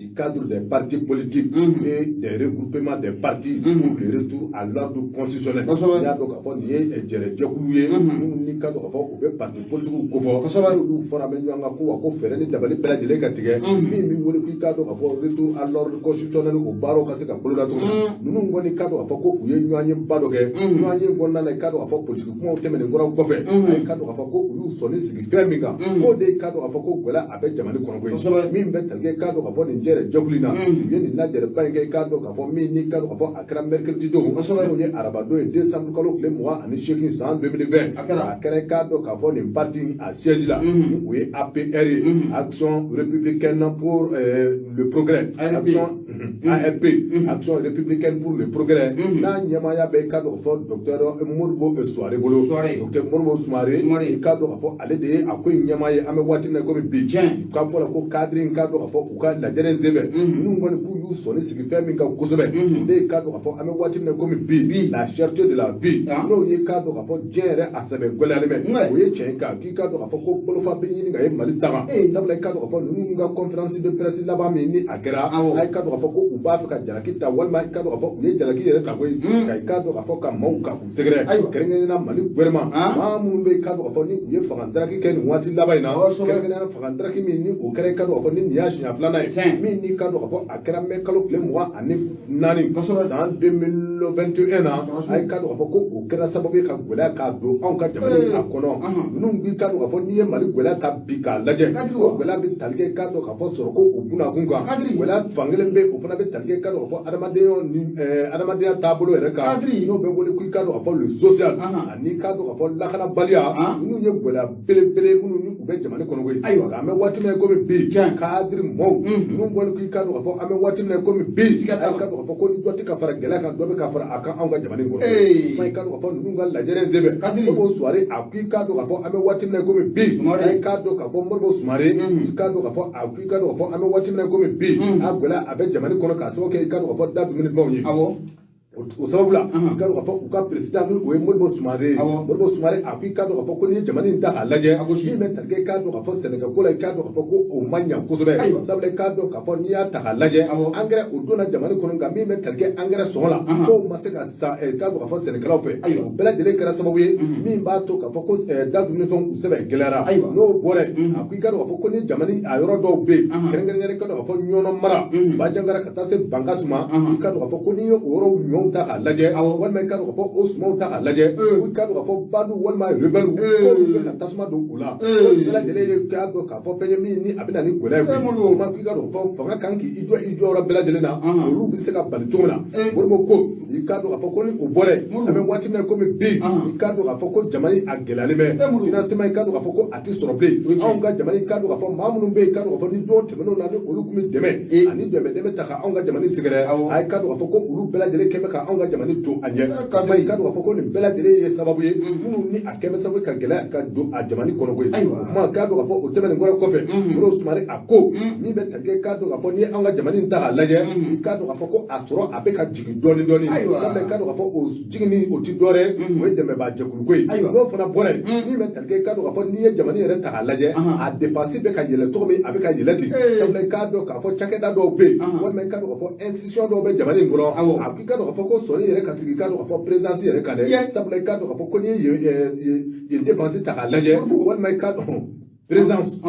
du cadre des partis politiques et des regroupements des partis pour le retour à l'ordre constitutionnel. N'i y'a dɔn k'a fɔ nin ye jɛrɛjɛkulu ye minnu n'i k'a dɔn k'a fɔ u bɛ parti politiques kofɔ, n'olu fɔra bɛ ɲɔgɔn kan ko wa ko fɛɛrɛ ni dabali bɛɛ lajɛlen ka tigɛ min bɛ wele k'i k'a dɔn k'a fɔ retour à l'ordre constitutionnel, o baaraw ka se ka boloda cogo min na. Ninnu kɔni k'a dɔn k'a fɔ ko u ye ɲɔgɔn ye ba dɔ kɛ ɲɔgɔn ye kɔnɔna na, i k'a dɔn k'a fɔ politiki kumaw tɛmɛnen kɔrɔ kɔfɛ, a ye k'a dɔn k'a fɔ ko u y'u sɔnni sigi fɛn min kan, k'o de ye k'a dɔn k'a fɔ ko gɛlɛya a bɛ jamana kɔnɔ koyi. Min bɛ tali kɛ k'a dɔn k'a fɔ nin jɛrɛ jɛkulu in na, u ye nin lajɛrɛba in kɛ, i k'a dɔn k'a fɔ min ni k'a dɔn k'a fɔ a kɛra mercredi don, n'o ye araba don ye, décembre kalo tile 28 san 2020. A kɛra i k'a dɔn k'a fɔ nin parti a siège la, ni o ye APR ye, Action républicaine pour le progrès, Action ARP, Action républicaine pour le progrès, n'a ɲɛmaaya bɛ i k'a dɔn k'a fɔ docteur Modibo Soumaré bolo. Docteur Modibo Soumaré, i k'a dɔn k'a fɔ ale de ye a ko in ɲɛmaa ye. An bɛ waati min na komi bi, u ka fɔ la ko cadre in, k'a dɔn k'a fɔ u ka lajɛrɛ senfɛ, ninnu kɔni k'u y'u sɔnni sigi fɛn min kan kosɛbɛ, o de ye k'a dɔn k'a fɔ an bɛ waati min na komi bi, la cherté de la vie, n'o ye k'a dɔn k'a fɔ diɲɛ yɛrɛ a sɛbɛ gɛlɛyalen bɛ. O ye tiɲɛ kan k'i k'a dɔn k'a fɔ ko bolofa bɛ ɲini ka ye Mali ta kan, sabula i k'a dɔn k'a fɔ ninnu ka conférence de presse laban min ni a kɛra, a ye k'a dɔn k'a fɔ ko u b'a fɛ ka jalaki ta, walima i k'a dɔn k'a fɔ u ye jalaki yɛrɛ ta koyi, ka i k'a dɔn k'a fɔ ka maaw ka u sɛgɛrɛ, kɛrɛnkɛrɛnnenya la Mali gouvernement, maa minnu bɛ i k'a dɔn k'a fɔ ni u ye fanga daraki kɛ nin waati laban in na, kɛrɛnkɛrɛnnenya la fanga daraki min ni o kɛra i k'a dɔn k'a fɔ ni nin y'a siɲɛ filanan ye, min ni k'a dɔn k'a fɔ a kɛra mai kalo tile 24 san 2021 na, a ye k'a dɔn k'a fɔ ko o kɛra sababu ye ka gɛlɛya k'a don anw ka jamana in a kɔnɔ. Ninnu b'i k'a dɔn k'a fɔ n'i ye Mali gɛlɛya ta bi k'a lajɛ, o gɛlɛya bɛ tali kɛ k'a dɔn k'a fɔ sɔrɔ ko o bunakun kan. Gɛlɛya fankelen bɛ, o fana bɛ tali kɛ k'a dɔn k'a fɔ adamadenya ni adamadenya taabolo yɛrɛ kan, n'o bɛ wele ko i k'a dɔn k'a fɔ le social, ani k'a dɔn k'a fɔ lakanabaliya. Ninnu ye gɛlɛya belebele minnu ni u bɛ jamana kɔnɔ koyi. An bɛ waati min na komi bi, cadre mɔɔw ninnu kɔni k'i k'a dɔn k'a fɔ an bɛ waati min na komi bi, a ye k'a dɔn k'a fɔ ko ni dɔ tɛ ka fara gɛlɛya kan, dɔ bɛ ka fara a kan anw ka jamana in kɔnɔ. Kuma i k'a dɔn k'a fɔ ninnu ka lajɛrɛ senfɛ, Modibo Soumaré a ko i k'a dɔn k'a fɔ an bɛ waati min na komi bi, a ye k'a dɔn k'a fɔ Modibo Soumaré i k'a dɔn k'a fɔ a ko i k'a dɔn k'a fɔ an bɛ waati min na komi bi, a gɛlɛya a bɛ jamana kɔnɔ k'a sababu kɛ i k'a dɔn k'a fɔ da dumunifɛnw ye. O sababu la, i k'a dɔn k'a fɔ u ka président, ni o ye Modibo Soumaré ye, Modibo Soumaré a ko i k'a dɔn k'a fɔ ko n'i ye jamana in ta k'a lajɛ, min bɛ tali kɛ i k'a dɔn k'a fɔ sɛnɛkɛko la, i k'a dɔn k'a fɔ ko o ma ɲa kosɛbɛ, sabula i k'a dɔn k'a fɔ n'i y'a ta k'a lajɛ, angɛrɛ o donna jamana kɔnɔ, nka min bɛ tali kɛ angɛrɛ sɔngɔ la, k'o ma se ka san i k'a dɔn k'a fɔ sɛnɛkɛlaw fɛ. O bɛɛ lajɛlen kɛra sababu ye min b'a to k'a fɔ ko da dumunifɛnw u sɛbɛ gɛlɛyara. N'o bɔra yen, a ko i k'a dɔn k'a fɔ ko ni jamana a yɔrɔ dɔw bɛ yen, kɛrɛnkɛrɛnnenya i k'a dɔn k'a fɔ Ɲɔnɔ mara, Banjagara ka taa se Bankass ma, i k'a dɔn k'a fɔ ko n'i ye o yɔrɔw ɲɔw ta k'a lajɛ, walima i k'a dɔn k'a fɔ o sumanw ta k'a lajɛ, i k'a dɔn k'a fɔ bandiw walima rebelles k'olu bɛ ka tasuma don u la. O bɛɛ lajɛlen ye k'a dɔn k'a fɔ fɛn ye min ni a bɛ na ni gɛlɛya ye koyi. O ma k'i k'a dɔn k'a fɔ fanga kan k'i jɔ i jɔyɔrɔ bɛɛ lajɛlen na, olu bɛ se ka bali cogo min na. Modibo ko i k'a dɔn k'a fɔ ko ni o bɔra yen, an bɛ waati min na komi bi, i k'a dɔn k'a fɔ ko jamana a gɛlɛyalen bɛ, financement i k'a dɔn k'a fɔ ko a tɛ sɔrɔ bilen. Anw ka jamana, i k'a dɔn k'a fɔ maa minnu bɛ yen, i k'a dɔn k'a fɔ ni don tɛmɛnenw na ni olu tun bɛ dɛmɛ ani dɛmɛ dɛmɛ ta ka anw ka jamana sɛgɛrɛ, a ye k'a dɔn k'a fɔ ko olu bɛɛ lajɛlen kɛn bɛ ka anw ka jamana to a ɲɛ. I k'a dɔn k'a fɔ ko nin bɛɛ lajɛlen ye sababu ye minnu ni a kɛn bɛ sababu ye ka gɛlɛya ka don a jamana kɔnɔ koyi. O kuma k'a dɔn k'a fɔ o tɛmɛnen kɔrɔ kɔfɛ, Modibo Soumaré a ko min bɛ tali kɛ k'a dɔn k'a fɔ n'i ye anw ka jamana in ta k'a lajɛ, i k'a dɔn k'a fɔ ko a sɔrɔ a bɛ ka jigin dɔɔnin dɔɔnin, sabula i k'a dɔn k'a fɔ o jiginni o ti dɔwɛrɛ ye, o ye dɛmɛbaa jɛkulu ko ye. N'o fana bɔra yen, min bɛ tali kɛ i k'a dɔn k'a fɔ n'i ye jamana yɛrɛ ta k'a lajɛ, a dépense bɛ ka yɛlɛ cogo min, a bɛ ka yɛlɛ ten, sabula i k'a dɔn k'a fɔ cakɛda dɔw bɛ yen, walima i k'a dɔn k'a fɔ institution dɔw bɛ jamana in kɔnɔ, a ko i k'a dɔn k'a fɔ ko sɔnni yɛrɛ ka sigi i k'a dɔn k'a fɔ présidence yɛrɛ kan dɛ, sabula i k'a dɔn k'a fɔ ko n'i ye yen dépense ta k'a lajɛ, walima i k'a dɔn présidence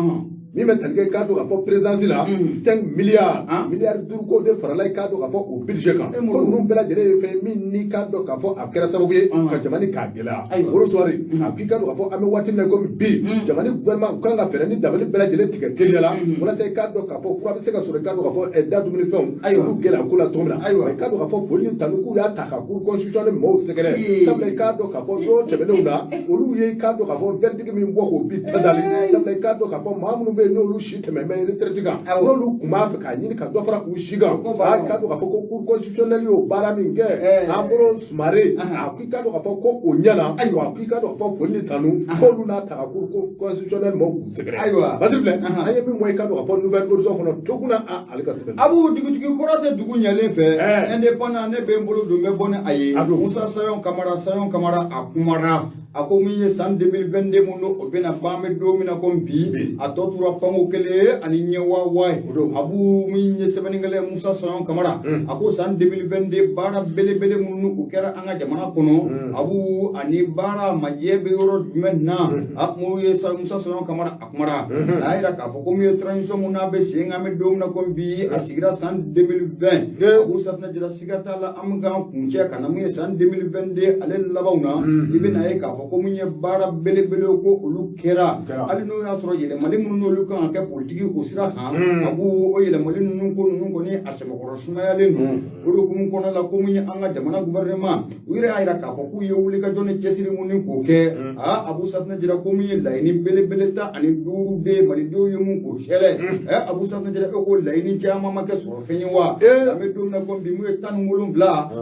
min bɛ tali kɛ i k'a dɔn k'a fɔ présidence la, 5 milliards, miliyari 5 ko de farala i k'a dɔn k'a fɔ o budget kan, ko ninnu bɛɛ lajɛlen ye fɛn min n'i k'a dɔn k'a fɔ a kɛra sababu ye ka jamana k'a gɛlɛya. Modibo Soumaré a ko i k'a dɔn k'a fɔ an bɛ waati min na komi bi, jamana gouvernement u kan ka fɛɛrɛ ni dabali bɛɛ lajɛlen tigɛ teliya la walasa i k'a dɔn k'a fɔ fura bɛ se ka sɔrɔ i k'a dɔn k'a fɔ da dumunifɛnw olu gɛlɛya ko la cogo min na. I k'a dɔn k'a fɔ foli ni tanu k'u y'a ta ka cour constitutionnelle mɔgɔw sɛgɛrɛ, sabula i k'a dɔn k'a fɔ don tɛmɛnenw na, olu ye i k'a dɔn k'a fɔ verdict min bɔ k'o bi tadali, sabula i k'a dɔn k'a fɔ maa minnu bɛ bɛ yen n'olu si tɛmɛn bɛ retraite kan, n'olu tun b'a fɛ k'a ɲini ka dɔ fara u si kan, a k'a dɔn k'a fɔ ko cour constitutionnelle y'o baara min kɛ, an bolo Sumare, a ko i k'a dɔn k'a fɔ ko o ɲɛna. Ayiwa, a ko i k'a dɔn k'a fɔ foli ni tanu k'olu n'a ta ka cour constitutionnelle mɔgɔw k'u sɛgɛrɛ. Ayiwa. Basiri filɛ, an ye min bɔ i k'a dɔn k'a fɔ Nouvel Horizon kɔnɔ Toguna, a ale ka sɛbɛn. Abu, dugutigi kɔrɔ tɛ dugu ɲɛlen fɛ. Indépendant, ne bɛ n bolo don, n bɛ bɔ ni a ye. Musa Sayon Kamara, Sayon Kamara, a kumara, a ko min ye san 2022 mun n'o bɛna ban, an bɛ don min na komi bi, a tɔ tora panko kelen ani ɲɛwawa ye. Abu, min ye sɛbɛnnikɛla ye, Musa Sayon Kamara, a ko san 2022 baara belebele minnu o kɛra an ka jamana kɔnɔ, abu, ani baara majɛ bɛ yɔrɔ jumɛn na? A mun ye Musa Sayon Kamara, a kumara, a y'a jira k'a fɔ ko min ye transition mun n'a bɛ sen kan, an bɛ don min na komi bi, a sigira san 2020. Abu Safinɛ Jara, siga t'a la, an bɛ k'an kuncɛ ka na mun ye san 2022 ale labanw na, i bɛna ye k'a fɔ ko mun ye baara belebele ko olu kɛra, hali n'o y'a sɔrɔ yɛlɛmali minnu n'olu kan ka kɛ politiki o sira kan, abu, o yɛlɛmali ninnu ko ninnu kɔni a sɛbɛkɔrɔ sumayalen don. O de hukumu kɔnɔna la, ko mun ye an ka jamana gouvernement, u yɛrɛ y'a jira k'a fɔ k'u ye wulikajɔ ni cɛsiri mun ni k'o kɛ. Aa, Abu Safinɛ Jara, ko mun ye laɲini belebele 15 de malidenw ye mun k'o sɛlɛ. Ɛ, Abu Safinɛ Jara, e ko laɲini caman ma kɛ sɔrɔ fɛn ye wa? An bɛ don min na komi bi, mun ye 17,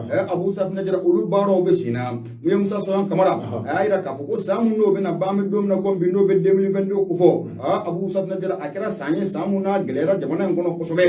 ɛ, Abu Safinɛ Jara, olu baaraw bɛ sen na. Mun ye Musa Sayon Kamara, a y'a jira k'a fɔ ko san mun n'o bɛna ban, an bɛ don min na komi bi, n'o bɛ 2022 kofɔ. Aa, Abu Safinɛ Jara, a kɛra san ye, san mun n'a gɛlɛyara jamana in kɔnɔ kosɛbɛ.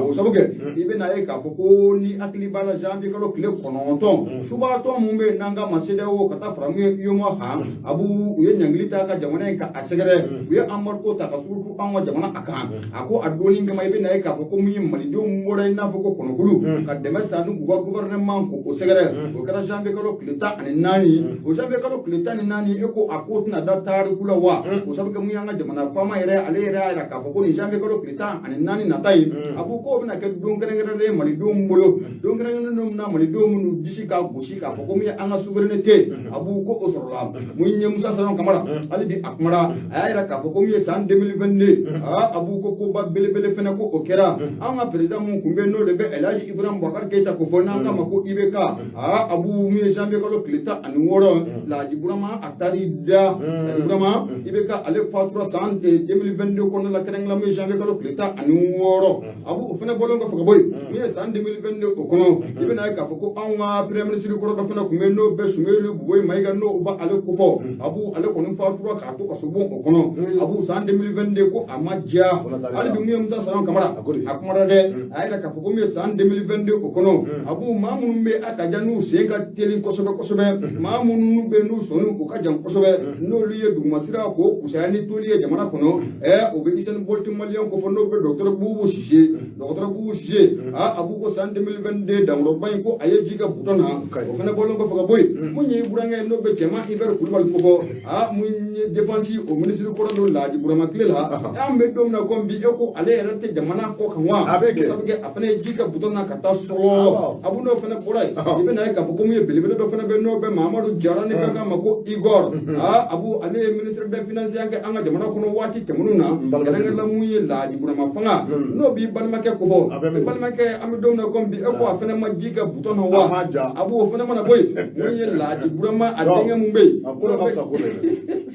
O sabu kɛ, i bɛna ye k'a fɔ ko ni hakili b'a la, janvier kalo tile 9, subaatɔ mun bɛ yen n'an ka ma CEDEAO ka taa fara mun ye UEMOA kan, abu, u ye ɲangili ta ka jamana in ka a sɛgɛrɛ, u ye embargo ta ka surutu an ka jamana a kan. A ko a donni kama, i bɛna ye k'a fɔ ko mun ye malidenw bɔra i n'a fɔ ko kɔnɔkulu ka dɛmɛ san ni k'u ka gouvernement k'o sɛgɛrɛ. O kɛra janvier kalo tile 14. O janvier kalo tile 14, e ko a ko tɛna da tariku la wa? O sabu kɛ mun y'an ka jamana faama yɛrɛ, ale yɛrɛ y'a jira k'a fɔ ko nin janvier kalo tile 14 nata in, a ko k'o bɛna kɛ don kɛrɛnkɛrɛnnen ye malidenw bolo, don kɛrɛnkɛrɛnnen min na malidenw minnu disi ka gosi k'a fɔ ko mun ye an ka souveraineté, a b'u ko o sɔrɔla. Mun ye Musa Sayon Kamara, hali bi a kumara, a y'a jira k'a fɔ ko mun ye san 2022, aa, a b'u ko koba belebele fɛnɛ ko o kɛra. An ka président mun kun bɛ yen, n'o de bɛ El Hadji Ibrahim Boubacar Keïta ko fɔ, n'an k'a ma ko IBK, aa, a b'u mun ye janvier kalo tile 16, Laji Burama a taar'i da. Laji Burama IBK, ale fatura san 2022 kɔnɔna la, kɛrɛnkɛrɛn mun ye janvier kalo tile 16. A b'u o fɛnɛ bɔlen kɔfɛ ka bɔ yen, mun ye san 2022 o kɔnɔ, i bɛna ye k'a fɔ ko anw ka premier ministre kɔrɔ dɔ fɛnɛ kun bɛ yen, n'o bɛ Soumeylou Boubèye Maïga, n'o b'ale kofɔ, a b'u ale kɔni fatura k'a to kasobon o kɔnɔ. A b'u san 2022 ko a ma diya. Hali bi mun ye Musa Sayon Kamara, a kumara dɛ, a y'a jira k'a fɔ ko mun ye san 2022 o kɔnɔ, a b'u maa minnu bɛ a ka jan n'u sen ka teli kosɛbɛ kosɛbɛ, maa minnu bɛ n'u sɔnni u ka jan kosɛbɛ, n'olu ye dugumasira k'o kusaya ni toli ye jamana kɔnɔ, ɛ, o bɛ Usain Bolt malien kofɔ, n'o bɛ docteur Boubou Cissé. Docteur Boubou Cissé, a b'u ko san 2022 dankɔrɔba in ko a ye ji kɛ butɔn na. O fana bɔlen kɔfɛ ka bɔ yen, mun ye burankɛ ye, n'o bɛ Cɛman Hubert Kulubali kofɔ, a mun ye défense o ministre kɔrɔ don Laji Burama tile la, an bɛ don min na komi bi, e ko ale yɛrɛ tɛ jamana kɔ kan wa? O sabu kɛ a fana ye ji kɛ butɔn na ka taa sɔrɔ. A b'u n'o fana bɔra yen, i bɛna ye k'a fɔ ko mun ye belebele dɔ fana bɛ, n'o bɛ Mahamadu Jara, ni bɛɛ k'a ma ko Igor. A abu, ale ye ministre des finances kɛ an ka jamana kɔnɔ waati tɛmɛnenw na, kɛrɛnkɛrɛnla mun ye Laji Burama fanga, n'o b'i balimakɛ kofɔ, i balimakɛ, an bɛ don min na komi bi, e ko a fana ma ji kɛ butɔn na wa? A b'o fana mana bɔ yen, mun ye Laji Burama a denkɛ mun bɛ yen,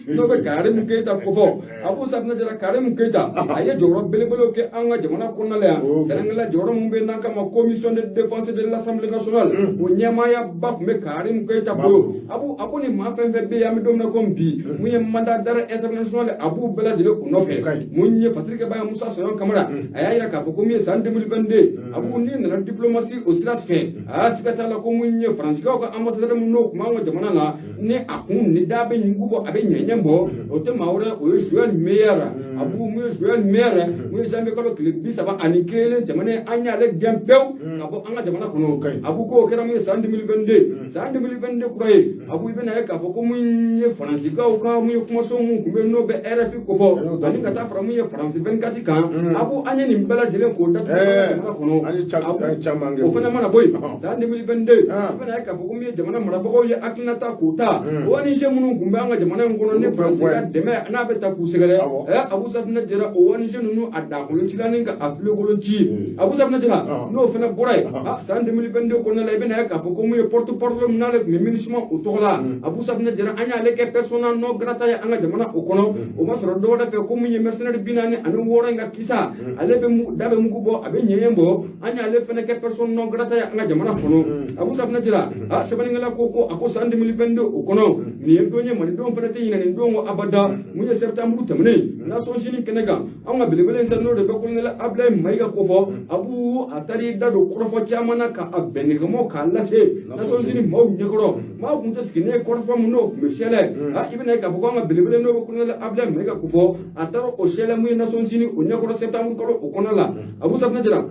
n'o bɛ Karimu Keyita kofɔ, Abu Safinɛ Jara, Karimu Keyita, a ye jɔyɔrɔ belebelew kɛ an ka jamana kɔnɔna la yan, kɛrɛnkɛrɛnla jɔyɔrɔ mun bɛ n'an kama commission de défense de l'Assemblée nationale, o ɲɛmaayaba tun bɛ Karimu Keyita bolo. Abu, a ko ni maa fɛn fɛn bɛ yen, an bɛ don min na komi bi, mun ye mandat d'arrêt international, a b'u bɛɛ lajɛlen u nɔfɛ. Mun ye Fatirikɛba ye, Musa Sayon Kamara, a y'a jira k'a fɔ ko min ye san 2022, abu, n'i nana diplomatie o sira fɛ, a y'a siga t'a la ko mun ye Faransikaw ka ambassadeur mun n'o tun b'an ka jamana na, ni a kun ni da bɛ ɲugu bɔ, a bɛ ɲɛɲɛ bɔ, o tɛ maa wɛrɛ, o ye Joël Meyer. A b'u mun ye Joël Meyer, mun ye janvier kalo tile 31 tɛmɛnen, an y'ale gɛn pewu ka bɔ an ka jamana kɔnɔ. A b'u k'o kɛra mun ye san 2022. San 2022 kura ye, a b'u i bɛna ye k'a fɔ ko mun ye Faransikaw ka mun ye kumaso mun tun bɛ yen, n'o bɛ RFI kofɔ, ani ka taa fara mun ye Faransi 24 kan, a b'u an ye nin bɛɛ lajɛlen k'o datugu an ka jamana kɔnɔ. O fana mana bɔ yen, san 2022, i bɛna ye k'a fɔ ko mun ye jamana marabagaw ye hakilinata k'o ta. kan, ONG minnu tun bɛ an ka jamana in kɔnɔ ni Faransi ka dɛmɛ n'a bɛ ta k'u sɛgɛrɛ, Abu Safinɛ Jara, o ONG ninnu a dakolon cila ni ka a filenkolon ci. Abu Safinɛ Jara, n'o fana bɔra yen, san 2022 kɔnɔna la, i bɛna ye k'a fɔ ko mun ye porte parole min n'ale tun bɛ MINUSMA o tɔgɔ la, Abu Safinɛ Jara, an y'ale kɛ persona non grata ye an ka jamana o kɔnɔ. O ma sɔrɔ dɔwɛrɛ fɛ ko mun ye mercenaire 46 in ka kisa, ale bɛ da bɛ mugu bɔ, a bɛ ɲɛɲɛ bɔ, an y'ale fana kɛ persona non grata ye an ka jamana kɔnɔ. Abu Safinɛ Jara, sɛbɛnnikɛla ko a ko san 2022 o kɔnɔ, nin ye don ye malidenw fana tɛ ɲinɛ nin don kɔ abada. Mun ye septembre tɛmɛnen, Nations Unies kɛnɛ kan, anw ka belebele in sa, n'o de bɛ colonel Abdoulaye Mayiga kofɔ, Abu a taar'i da don kɔrɔfɔ caman na ka a bɛnnikɛmɔ k'a lase Nations Unies maaw ɲɛkɔrɔ. Maaw tun tɛ sigi ne ye kɔrɔfɔ min n'o tun bɛ sɛlɛ, i bɛna ye k'a fɔ ko an ka belebele n'o bɛ colonel Abdoulaye Mayiga kofɔ, a taara o sɛlɛ mun ye Nations Unies o ɲɛkɔrɔ septembre kalo o kɔnɔ la. Abu Safinɛ Jara,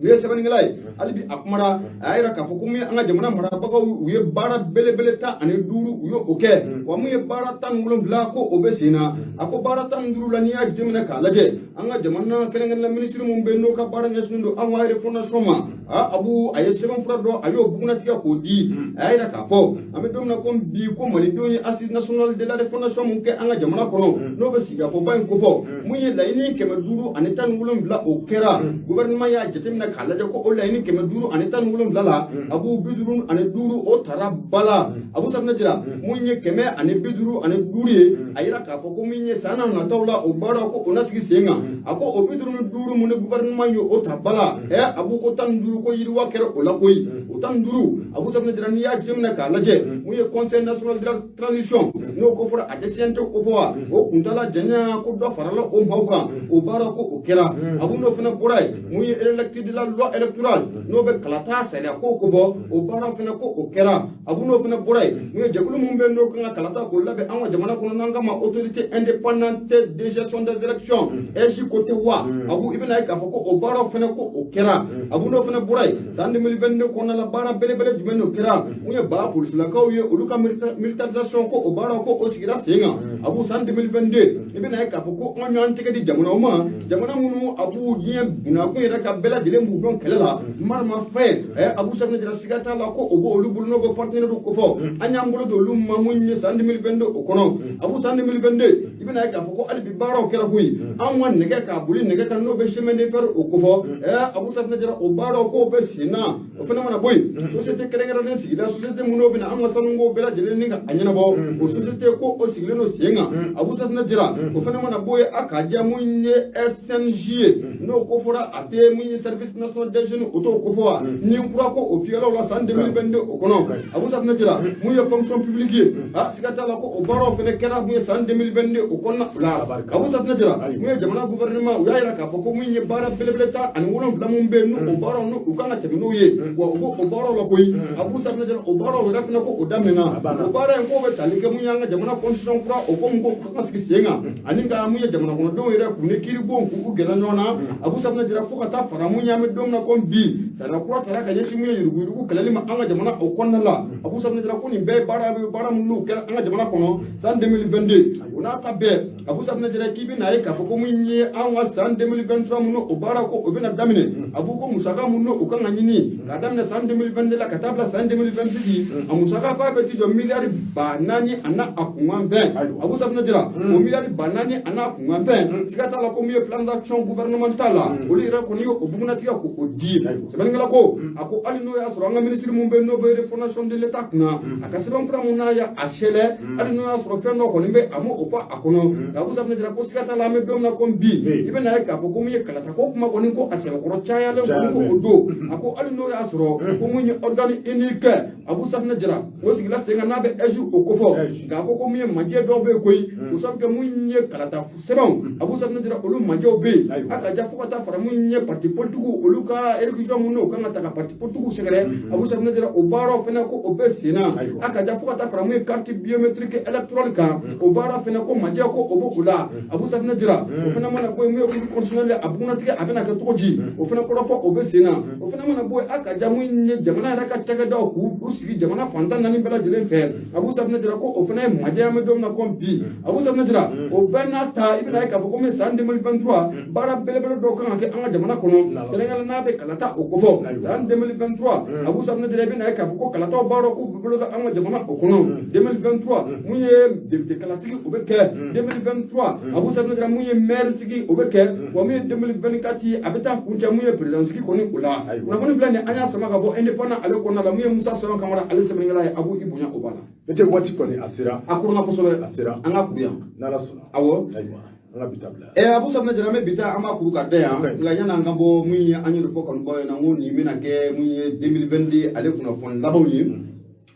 u ye sɛbɛnnikɛla ye hali bi, a kumara, a y'a yira k'a fɔ ko mun ye an ka jamana marabagaw, u ye baara belebele 15, u ye o kɛ, wa mun ye baara 17 ko o bɛ sen na. A ko baara 15 la, n'i y'a jateminɛ k'a lajɛ, an ka jamana kɛrɛnkɛrɛnnenya minisiri mun bɛ yen n'o ka baara ɲɛsinnen don an ka refondation ma, Abu a ye sɛbɛnfura dɔ, a y'o bugunnatigɛ k'o di. A y'a yira k'a fɔ an bɛ don min na ko bi, ko malidenw ye assise nationale de la refondation mun kɛ an ka jamana kɔnɔ, n'o bɛ sigikafɔba in kofɔ, mun ye laɲini 517, o kɛra. Gouvernement y'a jateminɛ k'a lajɛ ko o laɲini 517 la, Abu, 55 o tara ba la. Abu Safinɛ Jara, mun ye 155 ye, a yira k'a fɔ ko min ye san nataw la, o baara ko o na sigi sen kan. A ko o 55 mun ni gouvernement ye o ta ba la, Abu, ko 15 ko yiriwa kɛra o la koyi. O 15, Abu Safinɛ Jara, n'i y'a jateminɛ k'a lajɛ, mun ye Conseil national de la transition n'o ko fɔra, a tɛ CNT ko fɔ wa, o kuntala janya ko dɔ farala o maaw kan, o baara ko o kɛra. Abu, n'o fana bɔra yen, mun ye relecture de la loi électorale n'o bɛ kalata sariya ko fɔ, o baara fana ko o kɛra. Abu, n'o fana bɔra yen, mun ye jɛkulu mun bɛ n'o kan ka kalata k'o labɛn an ka jamana kɔnɔ, n'an kama Autorité indépendante de gestion des élections, AIGE ko tɛ wa, Abu, i bɛna ye k'a fɔ ko o baaraw fana ko o kɛra. Abu, n'o fana bɔra yen, san 2022 kɔnɔna la, baara belebele jumɛn n'o kɛra? Mun ye ba polisilakaw ye, olu ka militarisation ko o baara ko o sigira sen kan. Abu, san 2022, i bɛna ye k'a fɔ ko an y'an tɛgɛ di jamanaw ma, jamana minnu, Abu, diɲɛ bunakun yɛrɛ ka bɛɛ lajɛlen b'u dɔn kɛlɛ la maramafɛn. Abu Safinɛ Jara, siga t'a la ko o b'olu bolo, n'o bɛ partenaire ko fɔ, an y'an bolo don olu ma mun ye san 2022 o kɔnɔ. Abu, san 2022, i bɛna ye k'a fɔ ko hali bi baaraw kɛra koyi. Anw ka nɛgɛ k'a boli nɛgɛ kan, n'o bɛ chemin de fer o kofɔ, Abu Safinɛ Jara, o baaraw k'o bɛ sen na. O fana mana bɔ yen, société kɛrɛnkɛrɛnnen sigida, société minnu bɛna an ka sanuko bɛɛ lajɛlen ni ka a ɲɛnabɔ, o société ko o sigilen don sen kan. Abu Safinɛ Jara, o fana mana bɔ yen, a k'a diya mun ye SNJ ye, n'o ko fɔra, a tɛ mun ye Service national des jeunes, o t'o ko fɔ wa, ni kura ko o fiyɛlaw la san 2022 o kɔnɔ. Abu Safinɛ Jara, mun ye fonction publique ye, siga t'a la ko o baaraw fana kɛra mun ye san 2022 o kɔnɔna la. Abu Safinɛ Jara, mun ye jamana gouvernement, u y'a yira k'a fɔ ko mun ye baara belebele 17 mun bɛ yen, n'o baaraw n'u kan ka tɛmɛ n'o ye, wa u b'o o baaraw la koyi. Abu Safinɛ Jara, o baaraw yɛrɛ fana ko o daminɛna. O baara in k'o bɛ tali kɛ mun ye an ka jamana constitution kura o ko mun ko ka sigi sen kan, ani ka mun ye jamana kɔnɔdenw yɛrɛ k'u ni kiiribon k'u gɛrɛ ɲɔgɔn na. Abu Safinɛ Jara, fo ka taa fara mun ye, an bɛ don min na komi bi, sariya kura tara ka ɲɛsin mun ye yuruguyurugu kɛlɛli ma an ka jamana o kɔnɔna la. Abu Safinɛ Jara, ko nin bɛɛ ye baara bɛ baara minnu kɛra an ka jamana kɔnɔ san 2022. O n'a ta bɛɛ, Abu Safinɛ Jara, k'i bɛna ye k'a fɔ ko mun ye an ka san 2023 minnu o baara ko o bɛna daminɛ. Abu, ko musaka minnu o kan ka ɲini k'a daminɛ san 2022 la ka taa bila san 2026, a musaka k'a bɛ ti jɔ miliyari 4000 a n'a a kunkanfɛn. Abu Safinɛ Jara, o miliyari 4000 a n'a kunkanfɛn, siga t'a la ko mun ye plan d'action gouvernemental la, olu yɛrɛ kɔni ye o bugunnatigɛ k'o di. Sɛbɛnnikɛla ko a ko hali n'o y'a sɔrɔ an ka minisiri mun bɛ yen, n'o bɛ refondation de l'État kunna, a ka sɛbɛnfura mun n'a y'a sɛlɛ, hali n'o y'a sɔrɔ fɛn dɔ kɔni bɛ a m'o fɔ a kɔnɔ. Abu Safinɛ Jara, ko siga t'a la, an bɛ don min na komi bi, i bɛna ye k'a fɔ ko mun ye kalata ko kuma kɔni ko a sɛbɛkɔrɔ cayalen kɔni ko o don. A ko hali n'o y'a sɔrɔ ko mun ye organe unique, Abu Safinɛ Jara, o sigila sen kan, n'a bɛ AIGE o kofɔ, nka a ko ko mun ye majɛ dɔw bɛ yen koyi, o sabu kɛ mun ye kalata sɛbɛnw, Abu Safinɛ Jara, olu majɛw bɛ yen, a ka ja fo ka taa fara mun ye parti politique olu ka réquisition mun n'o kan ka ta ka parti politique sɛgɛrɛ. Abu Safinɛ Jara, o baaraw fana ko o bɛ sen na. A ka ja fo ka taa fara mun ye carte biométrique électorale kan, o baara fana ko majɛ ko o b'o la. Abu Safinɛ Jara, o fana mana bɔ yen, mun ye cour constitutionnelle a bugunnatigɛ a bɛna kɛ cogo di, o fana kɔrɔfɔ o bɛ sen na. O fana mana bɔ yen, a ka ja mun ye jamana yɛrɛ ka cakɛdaw k'u sigi jamana fantan. naani bɛɛ lajɛlen fɛ. Abu Safinɛ Jara, ko o fana ye majɛ an bɛ don min na komi bi. Abu Safinɛ Jara, o bɛɛ n'a ta, i bɛna ye k'a fɔ ko min san 2023, baara belebele dɔw kan ka kɛ an ka jamana kɔnɔ, kɛrɛnkɛrɛnnen n'a bɛ kalata o kofɔ san 2023. Abu Safinɛ Jara, i bɛna ye k'a fɔ ko kalataw baaraw k'u bɛ boloda an ka jamana o kɔnɔ 2023. Mun ye député kalasigi, o bɛ kɛ 2023. Abu Safinɛ Jara, mun ye maire sigi, o bɛ kɛ. Wa mun ye 2024 ye, a bɛ taa kuncɛ mun ye président sigi kɔni o la. Kunnafoni filɛ nin, an y'a sama ka bɔ Indépendant ale kɔnɔna la. Mun ye Musa Sɔrɔ Kamara ale sɛbɛnnikɛla ye. Abu, i bonya o b'a la. Ne tɛ, waati kɔni a sera. A kurunna kosɛbɛ. A sera. An ka kuru yan. N'Ala sɔnna. Awɔ. Ayiwa, an ka bi ta bila. Abu Safinɛ Jara, an bɛ bi ta, an b'a kuru ka da yan. Nka yanni an ka bɔ, mun ye an y'o de fɔ kanubaaw ɲɛna, n ko nin bɛna kɛ mun ye 2022 ale kunnafoni labanw ye.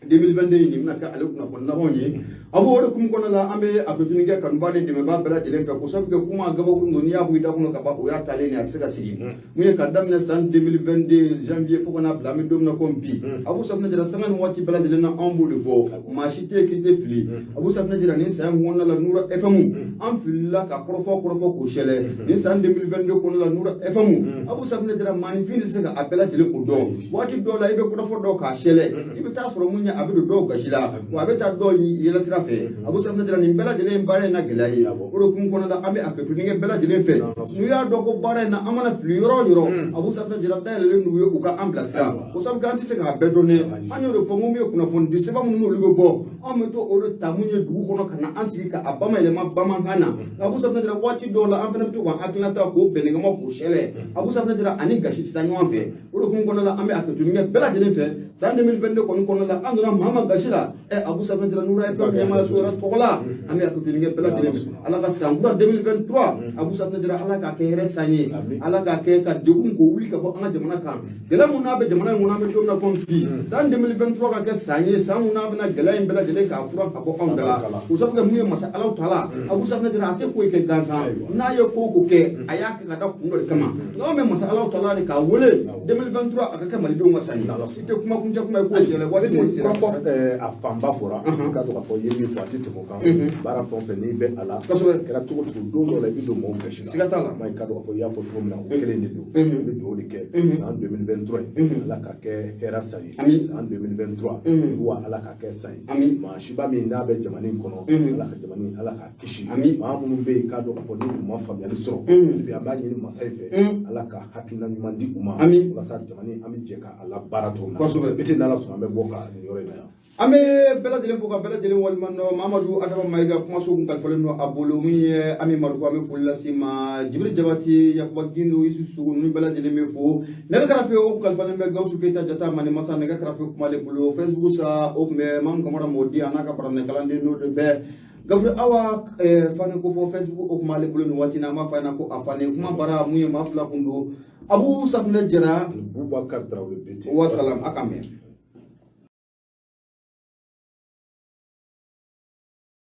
2022, nin bɛna kɛ ale kunnafoni labanw ye. A b'o de kun kɔnɔna la, an bɛ a totuni kɛ kanubaa ni dɛmɛbaa bɛɛ lajɛlen fɛ, k'o sabu kɛ kuma gabakuru don, n'i y'a bɔ i da kɔnɔ ka ban, o y'a taalen ye, a tɛ se ka sigi. Mun ye ka daminɛ san 2022 janvier fo ka n'a bila an bɛ don min na komi bi, Abu Safinɛ Jara, sanga ni waati bɛɛ lajɛlen na, anw b'o de fɔ, maa si tɛ yen k'i tɛ fili. Abu Safinɛ Jara, nin san in kɔnɔna la, Nura FM, an filila ka kɔrɔfɔ kɔrɔfɔ k'o sɛlɛ nin san 2022 kɔnɔna la. Nura FM, Abu Safinɛ Jara, maaninfin tɛ se ka a bɛɛ lajɛlen o dɔn. Waati dɔw la, i bɛ kɔrɔfɔ dɔw k'a sɛlɛ, i bɛ taa sɔrɔ mun ye, a bɛ don dɔw gasi la, wa a bɛ taa dɔw yɛlɛ sira fɛ. Abu Safinɛ Jara, nin bɛɛ lajɛlen baara in na gɛlɛya ye. O de kun kɔnɔna la, an bɛ a kɛ tunikɛ bɛɛ lajɛlen fɛ, n'u y'a dɔn ko baara in na an mana fili yɔrɔ o yɔrɔ, Abu Safinɛ Jara, dayɛlɛlen d'u ye u ka an bilasira, o sabu kɛ an tɛ se k'a bɛɛ dɔn dɛ. An y'o de fɔ, n ko min ye kunnafoni di sɛbɛn minnu n'olu bɛ bɔ, anw bɛ to olu ta mun ye dugu kɔnɔ ka na an sigi ka a bamayɛlɛma bamanankan na. Abu Safinɛ Jara, waati dɔw la, an fana bɛ to k'an hakilinata k'o bɛnɛgɛma k'o sɛlɛ. Abu Safinɛ Jara, ani gasi tɛ taa ɲɔgɔn fɛ. O de kun kɔnɔna la, an bɛ a kɛ tunikɛ bɛɛ lajɛlen fɛ. San 2022 kɔni kɔnɔna la, an donna maa ma gasi la. Abu Safinɛ Jara, Nura FM ɲɛmaayaso yɛrɛ tɔgɔ la, an bɛ a kɛ tunikɛ bɛɛ lajɛlen fɛ. Ala ka san kura 2023, Abu Safinɛ Jara, Ala k'a kɛ hɛrɛ san ye. Ala k'a kɛ ka degun k'o wuli ka bɔ an ka jamana kan, gɛlɛya mun n'a bɛ jamana in kɔnɔ an bɛ don min na komi bi. San 2023 ka kɛ san ye, san mun n'a bɛna gɛlɛya in bɛɛ lajɛlen k'a furan ka bɔ anw da la, k'o sabu kɛ mun ye masa Alahu taala. Abu Safinɛ Jara, a tɛ foyi kɛ gansan. N'a ye ko o ko kɛ, a y'a kɛ ka da kun dɔ de kama. Nka anw bɛ masa Alahu taala de k'a wele, 2023 a ka kɛ malidenw ka san ye. I tɛ kuma kuncɛ kuma ye k'o sɛlɛ waati kɔni sera. Kɔrɔfɔ a fanba fɔra, k'a dɔn k'a fɔ i ye min fɔ, a tɛ tɛmɛ o kan. Baara fɛn o fɛn n'i bɛ a la, kɛra cogo o cogo, don dɔ la i bɛ don mɔgɔw gasi la. Siga t'a la. Ma i k'a dɔn k'a fɔ i y'a fɔ cogo min na, o kelen de don. An bɛ dugawu de kɛ san 2023 in, Ala ka kɛ hɛrɛ san ye. San 2023 wa, Ala ka kɛ san ye. Maa siba min n'a bɛ jamana in kɔnɔ, Ala ka jamana in, Ala k'a kisi. Maa minnu bɛ yen, k'a dɔn k'a fɔ ni u ma faamuyali sɔrɔ, bi an b'a ɲini masa in fɛ, Ala ka hakilina ɲuman di u ma, walasa jamana in, an bɛ jɛ k'a labaara cogo min na. I tɛ n'Ala sɔnna, an bɛ bɔ ka nin yɔrɔ in na yan. An bɛ bɛɛ lajɛlen fo ka bɛɛ lajɛlen waleɲuman dɔn. Mamadu Adama Mayiga, kumaso kun kalifalen don a bolo. Min ye Ami Mariko, an bɛ foli lase ma. Jibiri Jabati, Yakuba Gindo, Isu Sogo, ninnu bɛɛ lajɛlen bɛ fo. Nɛgɛ karafe o kalifalen bɛ Gawusu Keyita Jata Mani Masa, nɛgɛ karafe kuma ale bolo. Facebook sa, o tun bɛ Mamu Kamara Mɔdi a n'a ka baramɛkalanden, n'o de bɛ Gafe Awa Fane ko fɔ Facebook, o kuma ale bolo nin waati in na. An b'a fɔ a ɲɛna ko a fane kuma bara mun ye maa fila kun don. Abu Safinɛ Jara, Bubakar Tarawele Bete. Wasalam, a k'an bɛn.